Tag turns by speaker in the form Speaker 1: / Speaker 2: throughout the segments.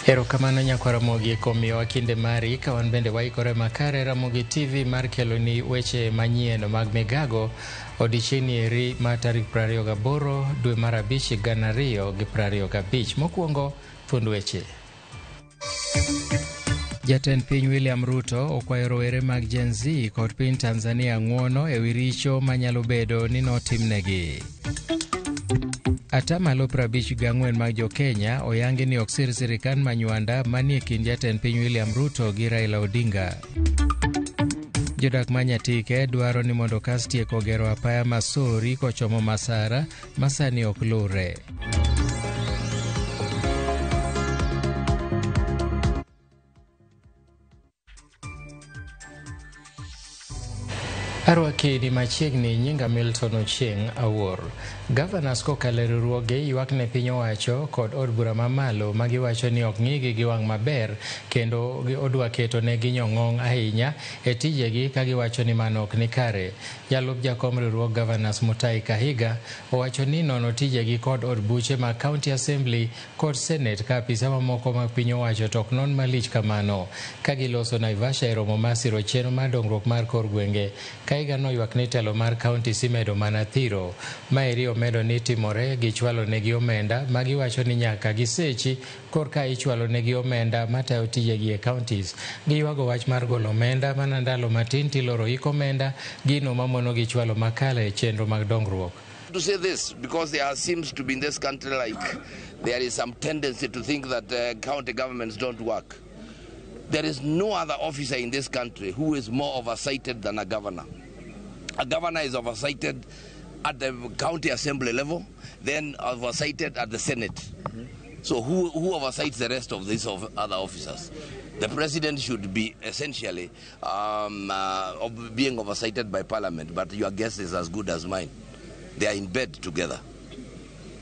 Speaker 1: Erokamano nyakwar Ramogi kuom miyowa kinde mari ka wan bende waikore makare Ramogi TV mar keloni weche manyien mag migago odiechieng'ni eri ma tarik 28 dwe mar abich 2025. Mokwongo thuond weche. Jatend piny William Ruto okwayo rowere mag Gen Z kod piny Tanzania ng'uono ewi richo manyalo bedo ni notimnegi. Atamalo 54 mag jo-Kenya oyangi ni ok sir sirikand Manywanda manie kind jatend piny William Ruto gi Raila Odinga. Jodak ma Nyatike dwaro ni mondo kas tieko gero apaya ma Sori kochomo Masara ma sani ok luwre. Arwaki ni machiegni nyinga Milton Ochieng' Awuor. Governors kokalo e riwruoge ywak ne piny owacho kod od bura mamalo ma giwacho ni ok ng'igi gi wang' maber kendo odwa keto ne gi nyong'ong' ahinya e tijegi ka giwacho ni mano ok ni kare. Jalup jakom riwruog Governors Mutahi Kahiga owacho ni nono tijegi kod od buche mag County Assembly kod Senate ka apisa mamoko mag piny owacho to ok non malich kamano. Ka giloso Naivasha e romo mar siro chenro mar dongruok mar kor gwenge, Kahiga noywak ni telo mar counties imedo mana thiro. Maeri omedo ni timore gi chwalo negi omenda ma giwacho ni nyaka gisechi korka ichwalo negi omenda matayo tijegi e counties. Giywago wach mar golo omenda mana ndalo matin tiloro hik omenda, gino mamono gi chwalo makala e chenro mag dongruok.
Speaker 2: To say this because there seems to be in this country like there is some tendency to think that county governments don't work. There is no other officer in this country who is more oversighted than a governor. A governor is oversighted at the county assembly level, then oversighted at the Senate. So who oversights the rest of these other officers? The president should be essentially being oversighted by parliament, but your guess is as good as mine. They are in bed together.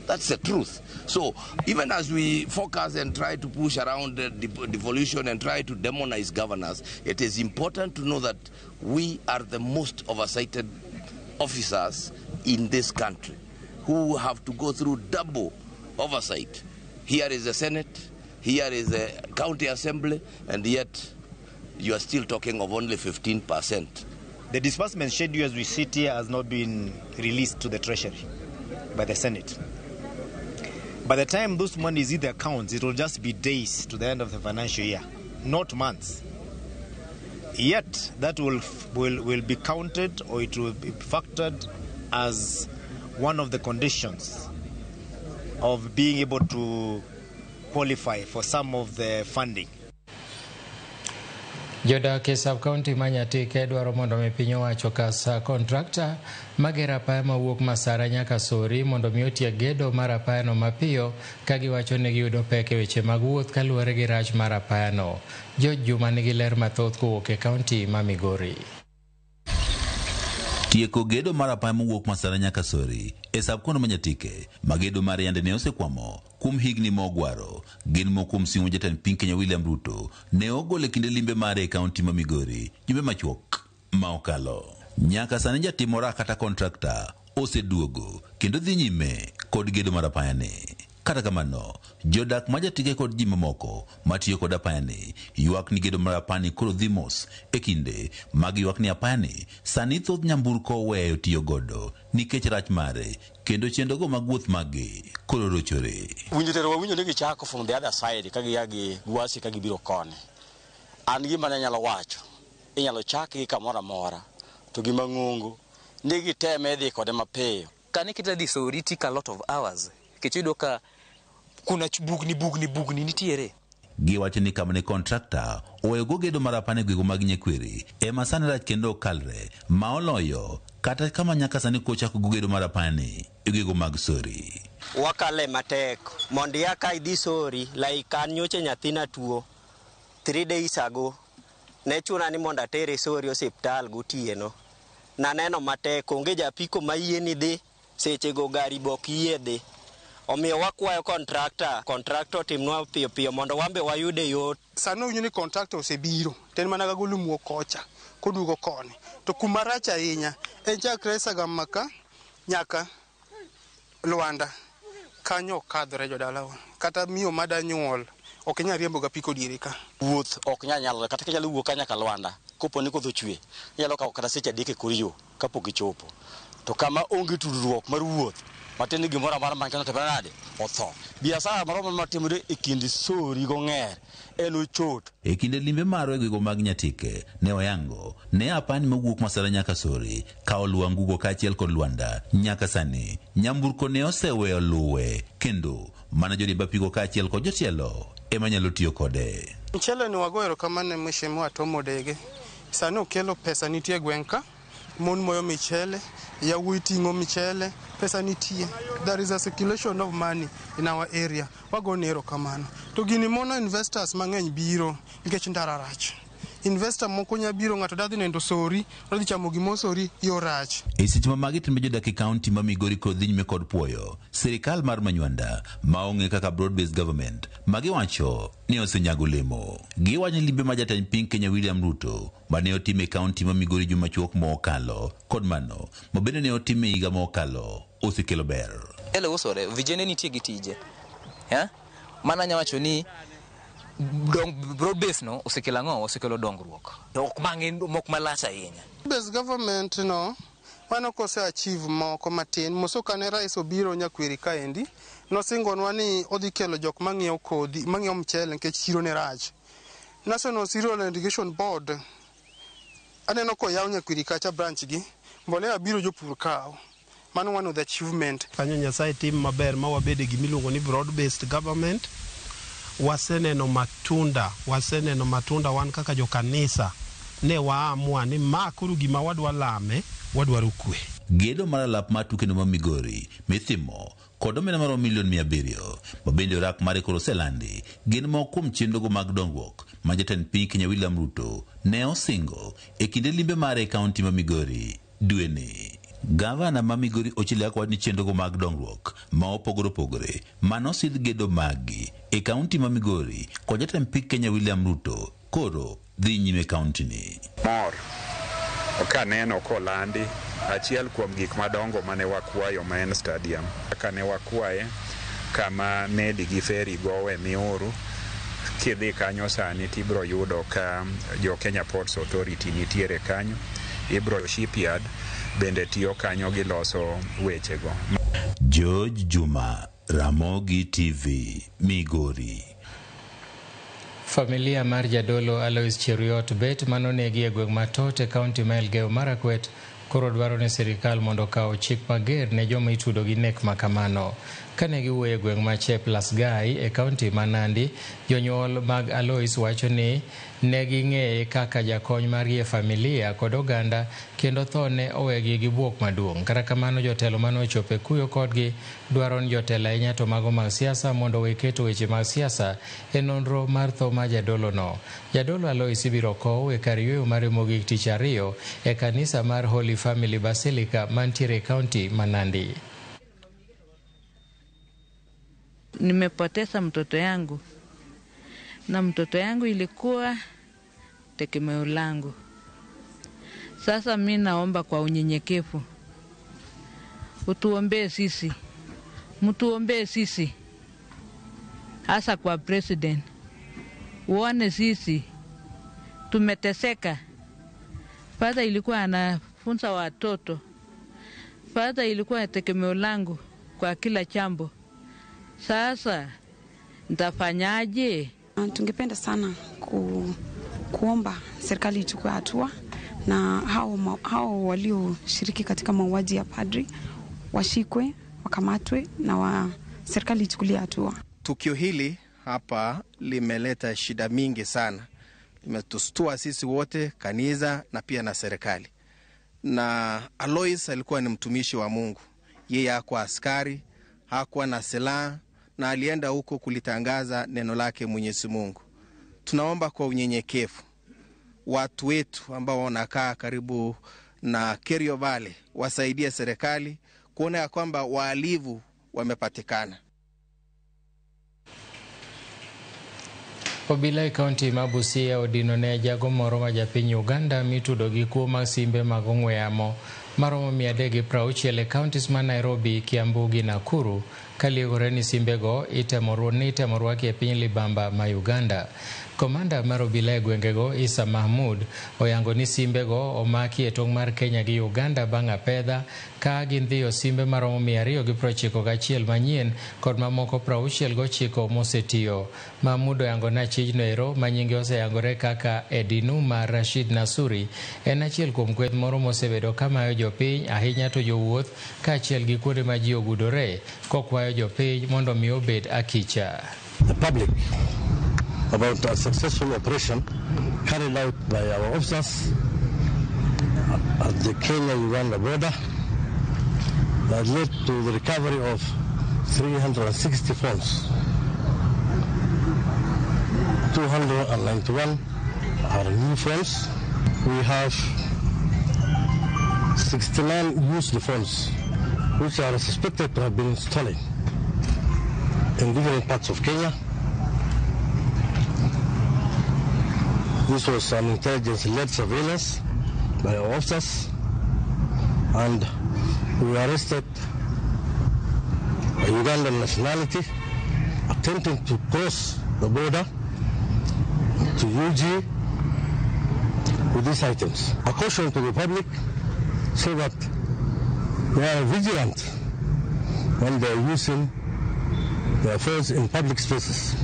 Speaker 2: That's the truth. So even as we focus and try to push around the devolution and try to demonize governors, it is important to know that we are the most oversighted officers in this country who have to go through double oversight. Here is the Senate, here is the County Assembly, and yet you are still talking of only 15%.
Speaker 3: The disbursement schedule as we sit here has not been released to the Treasury by the Senate. By the time those money is in the accounts, it will just be days to the end of the financial year, not months. Yet that will be counted, or it will be factored as one of the conditions of being able to qualify for some of the funding.
Speaker 1: Jodak e sub-county ma Nyatike dwaro mondo mi piny owacho kas kontrakta magero apaya mawuok Masara nyaka Sori mondo mi otiek gedo mar apayano mapiyo ka giwacho ni giyudo pek e weche mag wuoth kaluwore gi rach mar apayano. George Juma nigi ler mathoth kowuok e kaunti ma Migori.
Speaker 4: Tieko gedo mar apaya mowuok Masara nyaka Sori e sub-county ma Nyatike ma gedo mar yande ne osekwamo kuom higni mogwaro gin moko kuom singo jatend piny Kenya William Ruto ne ogolo e kinde limbe mare e kaunti ma Migori jumbe machuok ma okalo. Nyaka sani jatim orak kata kontrakta oseduogo kendo dhi nyime kod gedo mar apayani. Kata kamano, jodak ma Jatike kod ji mamoko matiyo kod apayani ywak ni gedo mar apayani koro dhi mos e kinde mag ywak ni apayani sani thoth nyamburko oweyo tiyo godo nikech rach mare kendo chenrogo mag wuoth maggi koro rochore.
Speaker 5: Winjo tero wawinjo ni gichako from the other side ka gia gi Gwasi ka gibiro koni. An gima ne anyalo wacho, inyalo chak gi kamoro amora, to gima ng'ongo ni giteme dhi kode mapiyo.
Speaker 6: Kane kita dhi Sori take a lot of hours, nikech iyudo ka kuna bugni bugni bugni nitiere.
Speaker 4: Giwacho ni kama ne kontrakta oweyogo gedo mar apaya e gwenge mag Nyakweri ema sani rach kendo ok kalre ma oloyo kata kama nyaka sani kochako go gedo mar apayani e gwenge mag Sori.
Speaker 7: Wakale matek mondo ia ka idhi Sori, like an nyocha nyathina tuo 3 days ago, ne chuna ni mondo atere Sori osiptal gotieno. Naneno matek, onge japiko mayie ni dhi, sechego gari be ok yie dhi. Omiyo wakwayo kontrakta, kontrakta otimnwa piyo piyo mondo wan be wayude yot.
Speaker 8: Sani owinjo ni kontrakta osebiro, to en mana gagolo muok kocha, koduogo koni. To kuma rach ahinya en chakre Sagama ka nyaka Lwanda. Kanyo ok kadhore jodalawa. Kata miyo mada nyuol Ok inyal riembo gapiko diere ka.
Speaker 5: Wuoth ok nyal nyalore kata kinyalo wuok ka nyaka Lwanda kopo ni koth ochwe inyalo kawo kata seche 3 e kor yo kapok ichopo. To kama onge tudruok mar wuoth matiende ni gimoro amora man kanyo otimore nade otho. Biasara moro matimore e kind Sori gong'er en ochot.
Speaker 4: E kinde limbe marwa e gwego mag Nyatike, ne oyango ne apani mowuok Masara nyaka Sori, ka oluwo Angugo kaachiel kod Lwanda. Nyaka sani, nyamburko ne oseweyo luwe, kendo mana joriemb apiko kaachiel kod jotelo ema nyalo tiyo kode.
Speaker 8: Mchele ni wago erokamano ne Mheshimiwa Tom Odege. Sani okelo pesa nitie e gweng' ka, mon moyo michele, yawuoyi ting'o michele, pesa nitie. There is a circulation of money in our area. Wagone erokamano. To gini mono investors mang'eny biro nikech ndara rach. Investor moko nya biro ng'ato dadhi nendo Sori, odhi chamo gimo Sori, yo rach.
Speaker 4: E seche ma magi timbe jodak e kaunti ma Migori kod dhi nyime kod puoyo sirikal mar Manywanda ma ong'e kaka broad based government ma giwacho ni osenyago olemo. Giwacho ni limbe ma jatend piny Kenya William Ruto mane otime e kaunti ma Migori juma machuok mokalo kod mano ma bende ne otime higa mokalo osekelo ber.
Speaker 6: Mchele usore, vijende nitie gi tije. Mana anya wacho ni broad base no osekelo ang'o? Osekelo dongruok. Ok mang'eny, mok malach ahinya.
Speaker 8: Base government no mano kose achieve moko matin. Moso kane rais obiro Nyakwiri kaendi, nosingonwa ni odhi kelo jok mang'iewo kodhi, mang'iewo mchele nikech chiro ne rach. National Cereal and Irrigation Board aneno koyaw Nyakwiri kacha branch gi, mbolea biro jopur kawo. Mano one of the achievement.
Speaker 9: Kanyo Nyasaye tim maber ma wabede gimiluongo ni broad based government. Waseneno matunda, waseneno matunda wan kaka jokanisa ne waamua ni ma koro gima wadwa lame, wadwaro kwe.
Speaker 4: Gedo mar alap mar tukeno ma Migori mithimo kod omenda maromo milion 700 ma bende orak mare koro oselandi gin moko kuom chenrogo mag dongruok ma jatend piny Kenya William Ruto ne osingo e kinde limbe mare e kaunti ma Migori dweni. Gavana ma Migori Ochilo Ayacko wacho ni chenrogo mag dongruok ma opogore opogore manosidh gedo maggi e kaunti ma Migori kod jatend piny Kenya William Ruto koro dhi nyime e kaunti ni.
Speaker 10: Mor kaneno kolandi achiel kuom gik madongo mane wakwayo ma en stadium. Kane wakwaye kama meli gi feri gowe Miuru, kidhi kanyo sani tibro yudo ka jo Kenya Ports Authority nitiere kanyo, ibro shipyard bende tiyo kanyo giloso wechego.
Speaker 4: George Juma, Ramogi TV, Migori.
Speaker 1: Familia mar jadolo Alois Cheruiyot Bet manonegi e gweng' Matot e kaunti ma Elgeyo Marakwet koro dwaro ni sirikal mondo okaw chik mager ne joma itudo gi nek makamano. Kane giwuoyo e gweng' ma Cheplasgai e kaunti ma Nandi, jonyuol mag Alois wacho ni ne ging'eye kaka jakony margi e familia kod oganda kendo tho ne owegi gi buok maduong'. Kata kamano jotelo mane ochopo e kuyo kodgi dwaro ni jotelo ahinya to mago mag siasa mondo owe keto weche mag siasa e nonro mar tho mar jadolono. Jadolo Alois ibiro kow e kar yweyo mare mogik tich ariyo e kanisa mar Holy Family Basilica mantiere e kaunti ma Nandi.
Speaker 11: Nimepoteza mtoto yangu na mtoto yangu ilikuwa tegemeo langu. Sasa mi naomba kwa unyenyekevu, utuombee sisi, mtuombee sisi, hasa kwa president, uone sisi tumeteseka. Father ilikuwa anafunza watoto, father ilikuwa tegemeo langu kwa kila jambo. Sasa nitafanyaje?
Speaker 12: Tungependa sana kuomba serikali ichukue hatua na hao walioshiriki katika mauaji ya padri washikwe, wakamatwe na serikali ichukulie hatua.
Speaker 13: Tukio hili hapa limeleta shida mingi sana. Limetustua sisi wote, kanisa na pia na serikali. Na Alois alikuwa ni mtumishi wa Mungu. Yeye hakuwa askari, hakuwa na silaha na alienda huko kulitangaza neno lake Mwenyezi Mungu. Tunaomba kwa unyenyekevu watu wetu ambao wanakaa karibu na Kerio Valley wasaidie serikali kuona ya kwamba wahalifu wamepatikana.
Speaker 1: Obila e kaunti ma Busia odino ne jago moro ma japiny Uganda mitudo gi kuo mag simbe mag ong'we yamo maromo 360 e counties ma Nairobi, Kiambu gi Nakuru kaliegore ni simbego itemo rwaki e piny libamba ma Uganda. Komanda mar obila e gwengego Isa Mahmud oyango ni simbego omaki e tong' mar Kenya gi Uganda bang' apedha ka gindhiyo simbe maromo 291 manyien kod mamoko 69 mosetiyo. Mahmud oyango ni achijno ero ma nyinge oseyangore kaka Edinuma Rashid Nasuri en achiel kuom kweth moro mosebedo kamayo jopiny ahinya to jowuoth kaachiel gi kuonde ma ji ogudore kokwayo jopiny mondo mi obed akicha.
Speaker 14: The public about a successful operation carried out by our officers at the Kenya-Uganda border that led to the recovery of 360 phones. 291 are new phones. We have 69 used phones which are suspected to have been stolen in different parts of Kenya. This was an intelligence-led surveillance by our officers, and we arrested a Ugandan nationality attempting to cross the border to UG with these items. A caution to the public so that they are vigilant when they are using their phones in public spaces.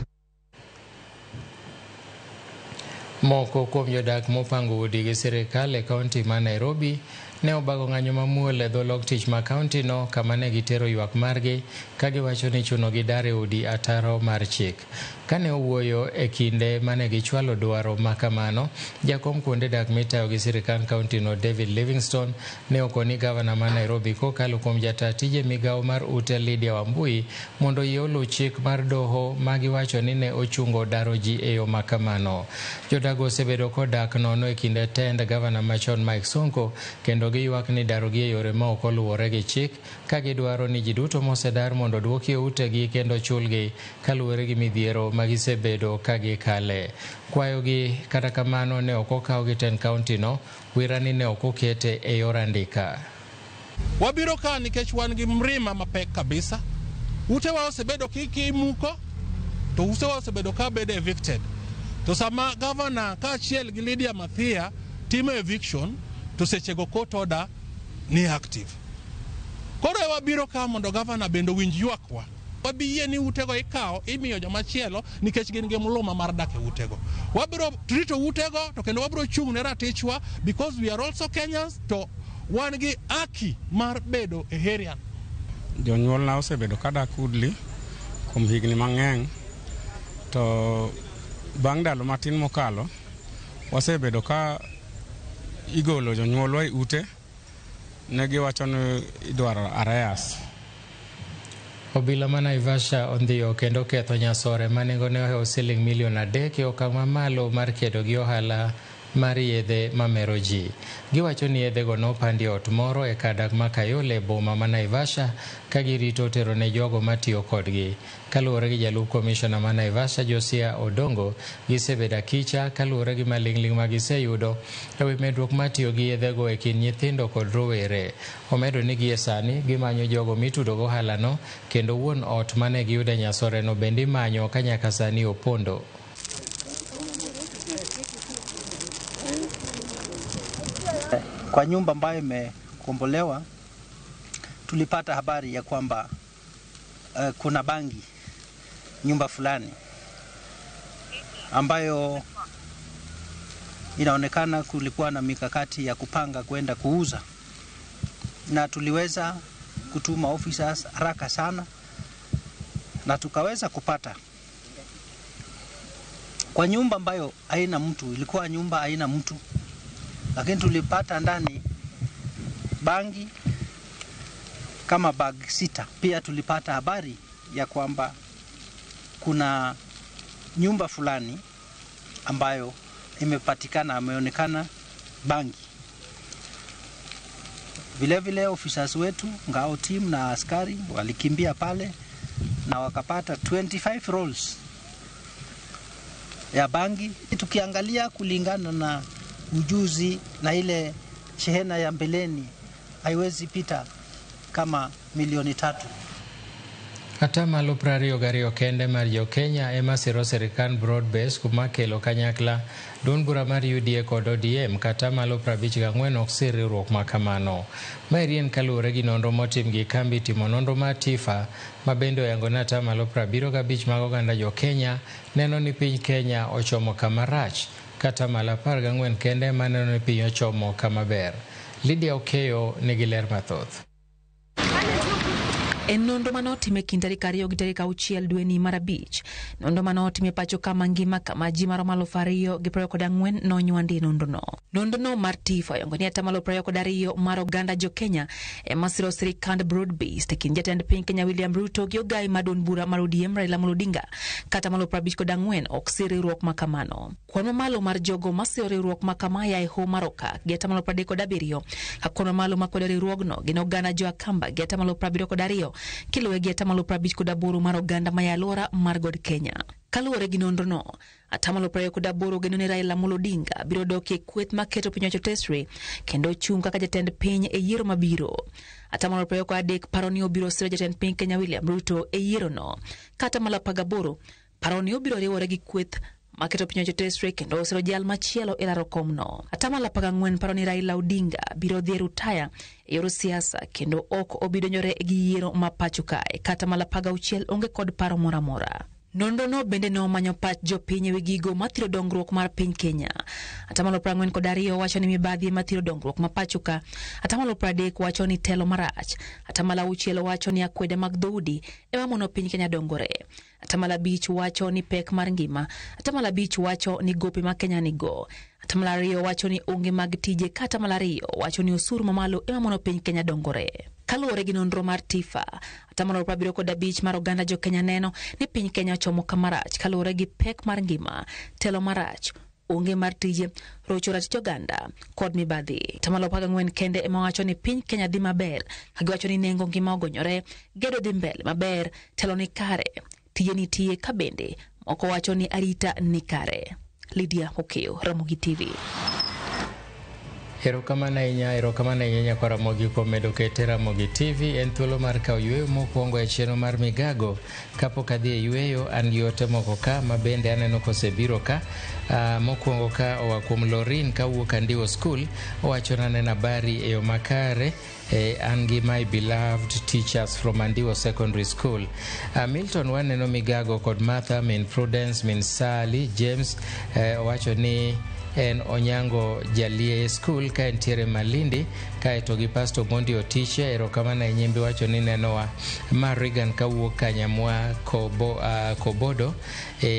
Speaker 1: Moko kuom jodak mopango udi gi sirikal e kaunti ma Nairobi ne obago ng'anyo mamuol e dho lok tich ma kaunti no kama ne gitero ywak margi ka giwacho ni chuno gi dar e udi ataro mar chik. Kane owuoyo e kinde mane gichwalo dwaro ma kamano, jakom kuonde dak mitayo gi sirikal kaunti no David Livingstone ne okoni gavana ma Nairobi kokalo kuom jata tije migawo mar ute Lydia Wambui mondo oyie oluw chik mar doho ma giwacho ni ne ochungo daro ji e yo ma kamano. Jodago osebedo kodak nono e kinde tend gavana machon Mike Sonko kendo giywak ni darogi e yore ma ok oluwore gi chik ka gidwaro ni ji duto mosedar mondo oduoki e utegi kendo chulgi kaluwore gi midhiero ma gisebedo ka gikale. Kwayogi kata kamano ne ok okaw gi tend kaunti no, wirani ne ok okete e yor andika.
Speaker 15: Wabiro ka nikech wan gi mrima mapek kabisa. Utewa osebedo kimuko to utewa osebedo ka bedo evicted. To sama gavana kaachiel gi Lydia Mathia timo eviction to sechego court order ni active. Koro wabiro ka mondo gavana bende owinj ywakwa. Wabiyie ni utego ikawo imiyo jomachielo nikech gin gi mluma mar dak e utego. Wabiro rito utego to kendo wabiro chung' ne ratichwa because we are also Kenyans to wan gi haki mar bedo e Herian.
Speaker 16: Jonyuolna osebedo kadak Woodley kuom higni mang'eny to bang' ndalo matin mokalo wasebedo ka igolo jonyuolwa e ute ne giwacho ni idwaro arrears.
Speaker 1: Obila ma Naivasha ondhiyo kendo ketho nyasore ma nengone ohewo siling milion 3 e okang' mamalo mar kedo gi ohala mar yedhe mamero ji. Giwacho ni yedhego nopandi e ot moro e kar dak ma Kayole e boma ma Naivasha ka girito tero ne jogo matiyo kodgi. Kaluwore gi jalup komishona ma Naivasha Josia Odongo, gisebedo akicha kaluwore gi maling'ling' ma giseyudo e wi medruok mar tiyo gi yedhego e kind nyithindo kod rowere. Omedo ni gie sani gimanyo jogo mitudo go ohalano kendo wuon ot mane giyudo e nyasoreno bende imanyo ka nyaka sani opondo.
Speaker 17: Kwa nyumba ambayo imekombolewa tulipata habari ya kwamba kuna bangi nyumba fulani ambayo inaonekana kulikuwa na mikakati ya kupanga kwenda kuuza, na tuliweza kutuma officers haraka sana na tukaweza kupata kwa nyumba ambayo haina mtu. Ilikuwa nyumba haina mtu, lakini tulipata ndani bangi kama bag 6. Pia tulipata habari ya kwamba kuna nyumba fulani ambayo imepatikana, ameonekana bangi. Vile vile officers wetu ngao team na askari walikimbia pale na wakapata 25 rolls ya bangi. Tukiangalia kulingana na ujuzi na ile shehena ya mbeleni haiwezi pita kama milioni 3.
Speaker 1: Atamalo 22 kende mar jokenya ema siro sirikand broad base kuma kelo kanyakla duond bura mar UDA kod ODM kata malo 54 ok sir riwruok ma kamano. Maeri en kaluwore gi nonro motim gi kambi timo nonro mar TIFA ma bende oyango ni atamalo 75 mag oganda jokenya neno ni piny Kenya ochomo kama rach kata malo 14 kende ema neno ni piny ochomo kama ber. Lydia Okeyo nigi ler mathoth.
Speaker 18: En nonro mane otim e kind tarik 2 gi tarik 6 dweni mar 5. Nonro mane otim e pacho kama ngima kama ji maromo 2,024 nonywandi e nonrono. Nonrono mar TIFA oyango ni atamalo 22 mar oganda jokenya ema siro sirikand broad based e kind jatend piny Kenya William Ruto gi ogai mar duond bura mar ODM Raila Amolo Odinga kata malo 54 ok sir riwruok ma kamano. Kwan mamalo mar jogo masiro riwruok ma kama ya e hoho mar Okak gi atamalo 37 ka kwan mamalo makwedo riwruogno gin oganda jo Akamba gi atamalo 72 kiluwe gi atamalo 58 mar oganda ma e alwora mar God Kenya. Kaluwore gi nonrono, atamalo 28 geno ni Raila Amolo Odinga biro dok e kweth maketo piny owacho tesre kendo chung' kaka jatend piny e yiero mabiro. Atamalo 23 paro ni obiro siro jatend piny Kenya William Ruto e yierono. Ka atamalo 18 paro ni obiro riwore gi kweth maketo piny owacho tesre kendo siro jal machielo e laro komno. Atamalo 14 paro ni Raila Odinga biro dhi e rutaya e yor siasa kendo ok obi donjore gi yiero ma pacho kae. Kata atamalo 16 onge kod paro moro amora. Nonrono bende ne omanyo pach jopiny ewi gigo mathiro dongruok mar piny Kenya. Atamalo 42 wacho ni mibadhi ema thiro dongruok ma pacho ka. Atamalo 30 wacho ni telo marach. Atamalo 6 wacho ni akwede mag dhoudi ema mono piny Kenya dongore. Atamalo 5 wacho ni pek mar ngima. Atamalo 5 wacho ni gope ma Kenya nigo. Atamalo 2 wacho ni onge mag tije ka atamalo 2 wacho ni osuru mamalo ema mono piny Kenya dongore. Kaluwore gi nonro mar TIFA, atamalo 75 mar oganda jokenya neno ni piny Kenya ochomo kama rach kaluwore gi pek mar ngima, telo marach, onge mar tije, rocho ratich oganda kod mibadhi. Atamalo 14 kende ema wacho ni piny Kenya dhi maber, ka giwacho ni nengo ngima ogonyore, gedo dhi mbele maber, telo ni kare, tije nitie ka bende moko wacho ni arita ni kare. Lydia Okeyo, Ramogi TV.
Speaker 1: Erokamano ahinya, erokamano ahinya nyakwa Ramogi kuom medo kete Ramogi TV. En thuolo mar kawo yueyo mokwongo e chenro mar Migago. Kapok adhi e yueyo, an gi ote moko ka ma bende aneno kosebiro ka. Mokwongo ka oa kuom Lorin kawuok Andiwo School, owacho ni aneno habari e yo makare. An gi my beloved teachers from Andiwo Secondary School. Milton waneno Migago kod Martha, min Prudence, min Sally, James, owacho ni en Onyango Jalie School ka entiere Malindi, kaeto gi Pastor Mondi Otiche, erokamano ahinya imbe wacho ni nenowa. Ma Regan kawuok Kanyamwa Kobodo,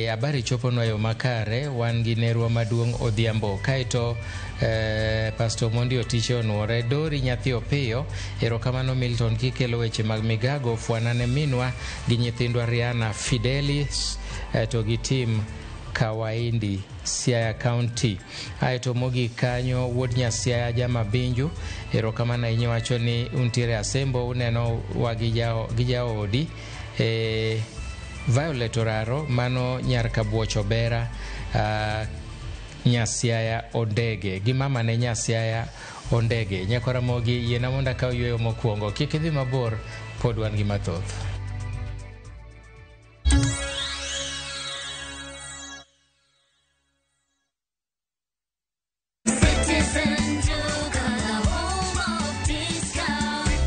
Speaker 1: habari choponwa e yo makare, wan gi nerwa maduong' Odhiambo. Kaeto Pastor Mondi Otiche onuore Dori nyathi Opiyo, erokamano Milton kikelo weche mag Migago, fwanane minwa gi nyithindwa Rihanna Fidelis to gi tim Kawaindi Siaya County. Aeto mogik kanyo wuod Nyasiaya Jamabinju, erokamano ahinya wacho ni untiere Asembo, uneno wa gi jaodi Violet Oraro, mano nyar Kabuoch Obera, Nyasiaya Ondege gi mama ne Nyasiaya Ondege. Nyakwa Ramogi, yiena mondo akaw yueyo mokwongo, kik idhi mabor, pod wan gi mathoth.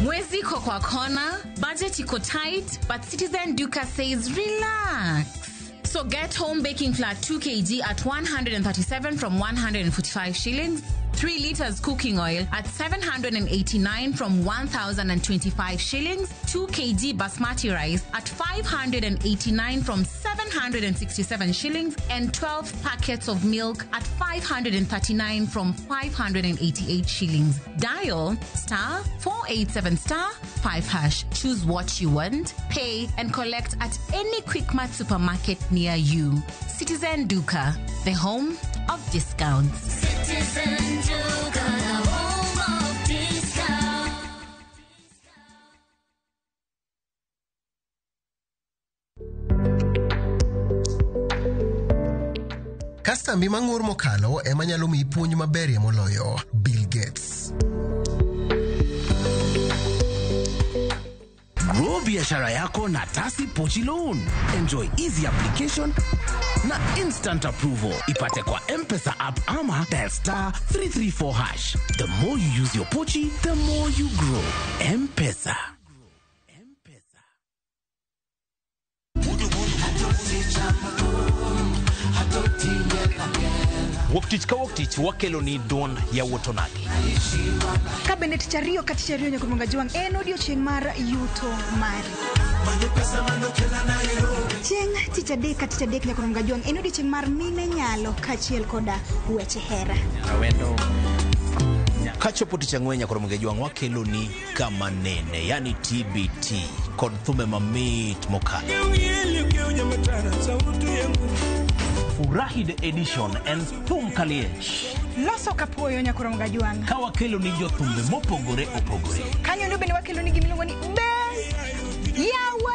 Speaker 19: Mwezi iko kwa kona, budget iko tight, but Citizen Duka says relax. So get home baking flour 2 kg at 137 from 145 shillings, 3 liters cooking oil at 789 from 1,025 shillings, 2 kg basmati rice at 589 from 767 shillings, and 12 packets of milk at 539 from 588 shillings. Dial star 487 star 5 hash. Choose what you want, pay, and collect at any Quickmart supermarket near you. Citizen Duka, the home of discounts.
Speaker 20: Citizen Duka, the home of discounts.
Speaker 21: Kastambi mang'ur mokalo ema nyalo miyi puonj maberie moloyo. Bill Gates.
Speaker 2: Grow biashara yako na Tasi Pochi Loan. Enjoy easy application na instant approval. Ipate kwa M-Pesa app ama dial *334#. The more you use your Pochi, the more you grow. M-Pesa.
Speaker 22: Wuok tich ka wuok tich wakelo ni duond yawuot onagi.
Speaker 23: Ka bende tich ariyo ka tich ariyo nyaka Jwang' en odiochieng' mar yuto mari. Chieng' tich adek ka tich adek nyaka Jwang' en odiochieng' mar mine nyalo kaachiel koda weche hera.
Speaker 22: Kachopo tich ang'wen nyaka Jwang' wakelo ni kama nene, yani TBT kod thumbe mamit mokalo. Furahi the edition and thum kaliech.
Speaker 23: Loso kapuoyo nyaka Jwang'.
Speaker 22: Ka wakelo ni jothumbe mopogore opogore.
Speaker 23: Kanyo ndo bende wakelo ni gimiluongo ni Best Yawa.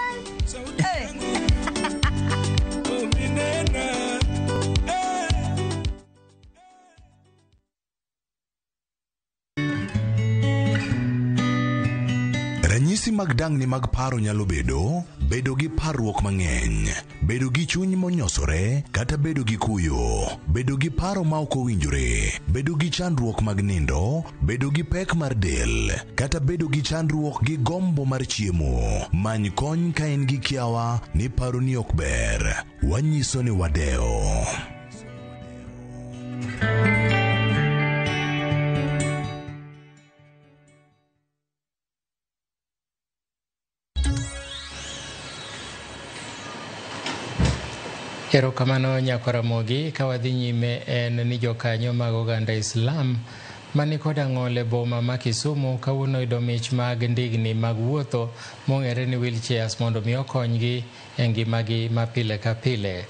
Speaker 24: Ranyisi mag dang'ni mag paro nyalo bedo bedo gi parruok mang'eny, bedo gi chuny monyosore, kata bedo gi kuyo, bedo gi paro ma ok owinjore, bedo gi chandruok mag nindo, bedo gi pek mar del, kata bedo gi chandruok gi gombo mar chiemo. Many kony ka in gi kiawa ni paro ni ok ber. Wanyiso ni wadewo.
Speaker 1: Erokamano nyakwaramogi. Ka wadhi nyime en ni jokanyo mag oganda Islam mani kod ang'ol e boma ma Kisumu kawuono yudo mich mag ndigni mag wuotho mong'ere ni wheelchairs mondo mi okonygi e ngimagi ma pile ka pile.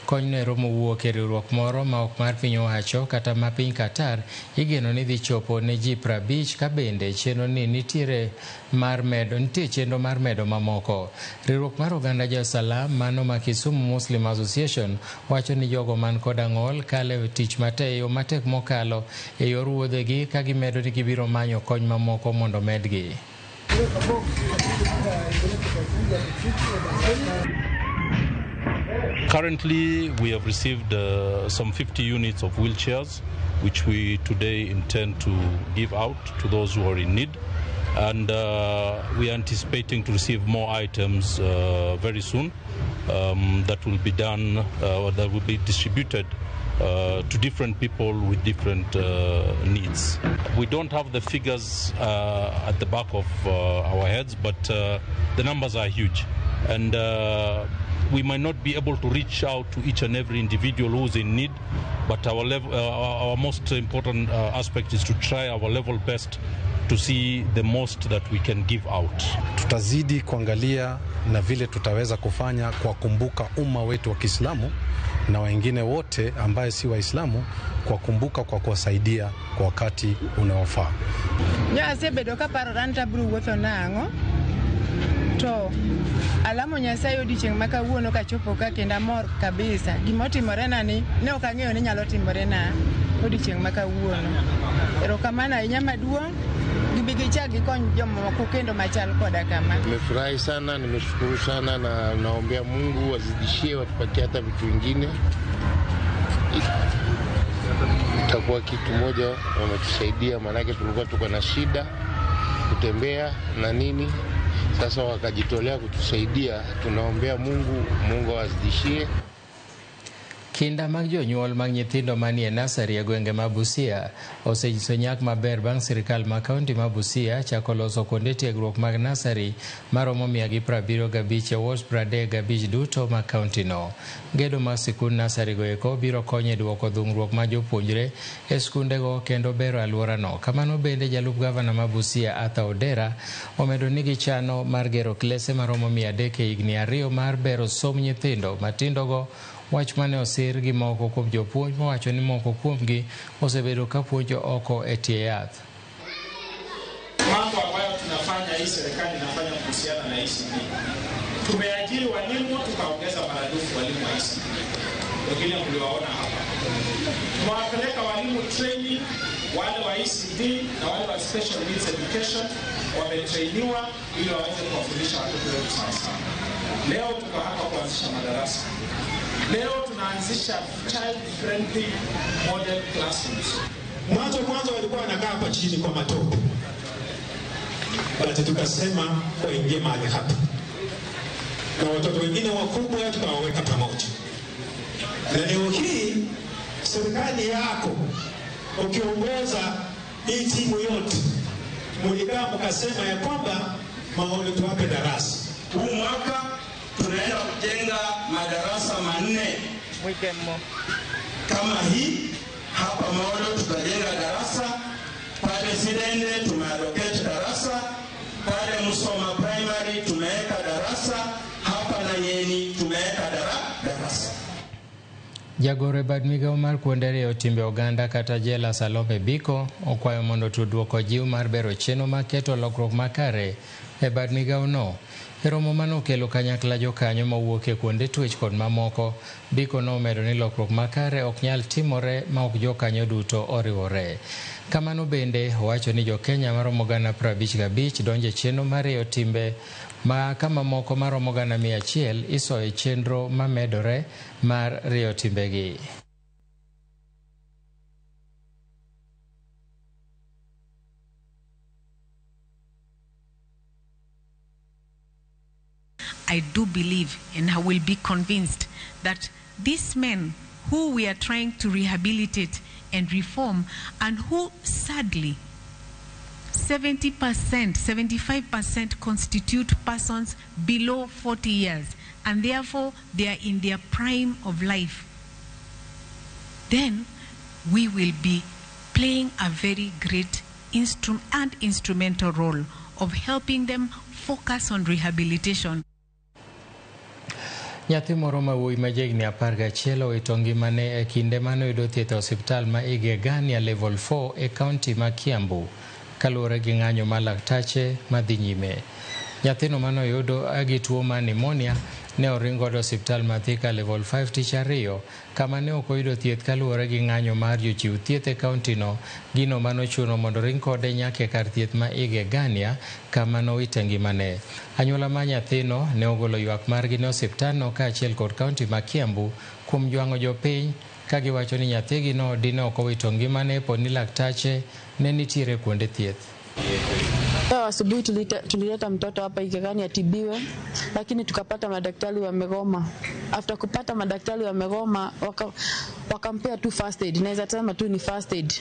Speaker 1: Konyno ero mowuok e riwruok moro ma ok mar piny owacho kata ma piny Qatar igeno ni dhi chopo ne ji 50 ka bende chenro ni nitie chenro mar medo mamoko. Riwruok mar oganda jo-Salam mano ma Kisumu Muslim Association wacho ni jogo man kod ang'ol kalo e tich matek mokalo e yor wuodhegi ka gimedo ni gibiro manyo kony mamoko mondo medgi.
Speaker 25: Currently, we have received some 50 units of wheelchairs, which we today intend to give out to those who are in need. And we are anticipating to receive more items very soon that will be done, or that will be distributed to different people with different needs. We don't have the figures at the back of our heads, but the numbers are huge. And we might not be able to reach out to each and every individual who's in need, but our most important aspect is to try our level best to see the most that we can give out.
Speaker 26: Tutazidi kuangalia na vile tutaweza kufanya kwa kumbuka umma wetu wa Kiislamu na wengine wote ambaye si Waislamu, kwa kumbuka kwa kuwasaidia kwa wakati unaofaa.
Speaker 27: Nyasebedo kaparo ni abiro wuotho nang'o to alamo Nyasaye odiochieng' ma kawuono kachopo ka kendo amor kabisa. Gimotimorena ni ne ok ang'eyo ni nyalo timorena odiochieng' ma kawuono. Erokamano ahinya maduong' gibi gichak gikony jomoko kendo machal koda kama.
Speaker 28: Nimefurahi sana, nimeshukuru sana na naombea Mungu wazidishie, watupatie hata vitu vingine. Itakuwa kitu moja wametusaidia, maanake tulikuwa tuko na shida kutembea na nini. Sasa wakajitolea kutusaidia, tunaombea Mungu, Mungu awazidishie.
Speaker 1: Kinda mag jonyuol mag nyithindo manie nasari e gwenge ma Busia osenyiso nyak maber bang' sirikal ma kaunti ma Busia chako loso kuonde tiegruok mag nasari maromo 175 e wards 35 duto mag kaunti no. Gedo mar sikund nasari go eko biro konyo e duoko dhungruok mar jopuonjre e skundego kendo bero alworano. Kamano bende jalup gavana ma Busia Arthur Odera omedo ni gichano mar gero klese maromo 300 e higni 2 mar bero somb nyithindo matindogo. Wach mane osir gi moko kuom jopuonj mowacho ni moko kuomgi osebedo ka puonjo oko e tie yath.
Speaker 29: Mambo ambayo tunafanya hii serikali inafanya kuhusiana na ECD. Tumeajiri walimu tukaongeza maradufu walimu wa ECD. Wengine mliwaona hapa. Tumewapeleka walimu training, Wale wa ECD na wale wa special needs education wametrainiwa ili waweze kuwafundisha watoto wetu sawasawa. Leo tuko hapa kuanzisha madarasa. Leo tunaanzisha child friendly model classrooms.
Speaker 3: Mwanzo kwanza walikuwa wanakaa hapa chini kwa matope, but tukasema waingie mahali hapa, na watoto wengine wakubwa tukawaweka pamoja. Na leo hii serikali yako ukiongoza hii timu yote, mulikaa mkasema ya kwamba Maolo tuwape darasa.
Speaker 4: Huu mwaka tunaenda kujenga madarasa 4 kama hii hapa Maolo tutajenga darasa pale Sidende tumeallocate darasa pale Musoma Primary tumeweka darasa hapa Nanyeni tumeweka darasa.
Speaker 1: Jagoro e bad migawo mar kuonde rieyo timbe oganda kata jela Salome Biko okwayo mondo tudruok ojiw mar bero chenro mar keto lokruok makare e bad migawo no. E romo manokelo kanyakla jokanyo mowuok e kuonde twech kod mamoko, Biko nomedo ni lokruok makare ok nyal timore ma ok jokanyo duto oriwore. Kamano bende owacho ni jokenya maromo 55,000 donjo e chenro mar rieyo timbe ma kama moko maromo 100,000 isoyo e chenro mamedore mar rieyo timbegi.
Speaker 5: I do believe and I will be convinced that these men who we are trying to rehabilitate and reform, and who sadly 70%, 75% constitute persons below 40 years, and therefore they are in their prime of life, then we will be playing a very great and instrumental role of helping them focus on rehabilitation.
Speaker 1: Nyathi moro ma wuoyi ma jahigni 11 owito ngimane e kinde mane oyudo thieth e osiptal ma Igegania Level 4 e kaunti ma Kiambu kaluwore gi ng'anyo mar laktache madhi nyime. Nyathino mane oyudo gi tuo mar pneumonia ne oring godo e osiptal ma Thika Level 5 tich ariyo kama ne ok oyudo thieth kaluwore gi ng'anyo mar jochiw thieth e kauntino, gino manochuno mondo ring kode nyaka e kar thieth ma Igegania kama nowite ngimane. Anyuola mar nyathino ne ogolo ywak margi ne osiptalno kaachiel kod kaunti ma Kiambu kuom jwang'o jopiny ka giwacho ni nyathigino dine ok owito ngimane po ni laktache ne nitiere kuonde thieth.
Speaker 6: Leo asubuhi tulileta mtoto hapa Igegania atibiwe, lakini tukapata madaktari wamegoma. After kupata madaktari wamegoma, wakampea tu first aid. Naweza sema tu ni first aid.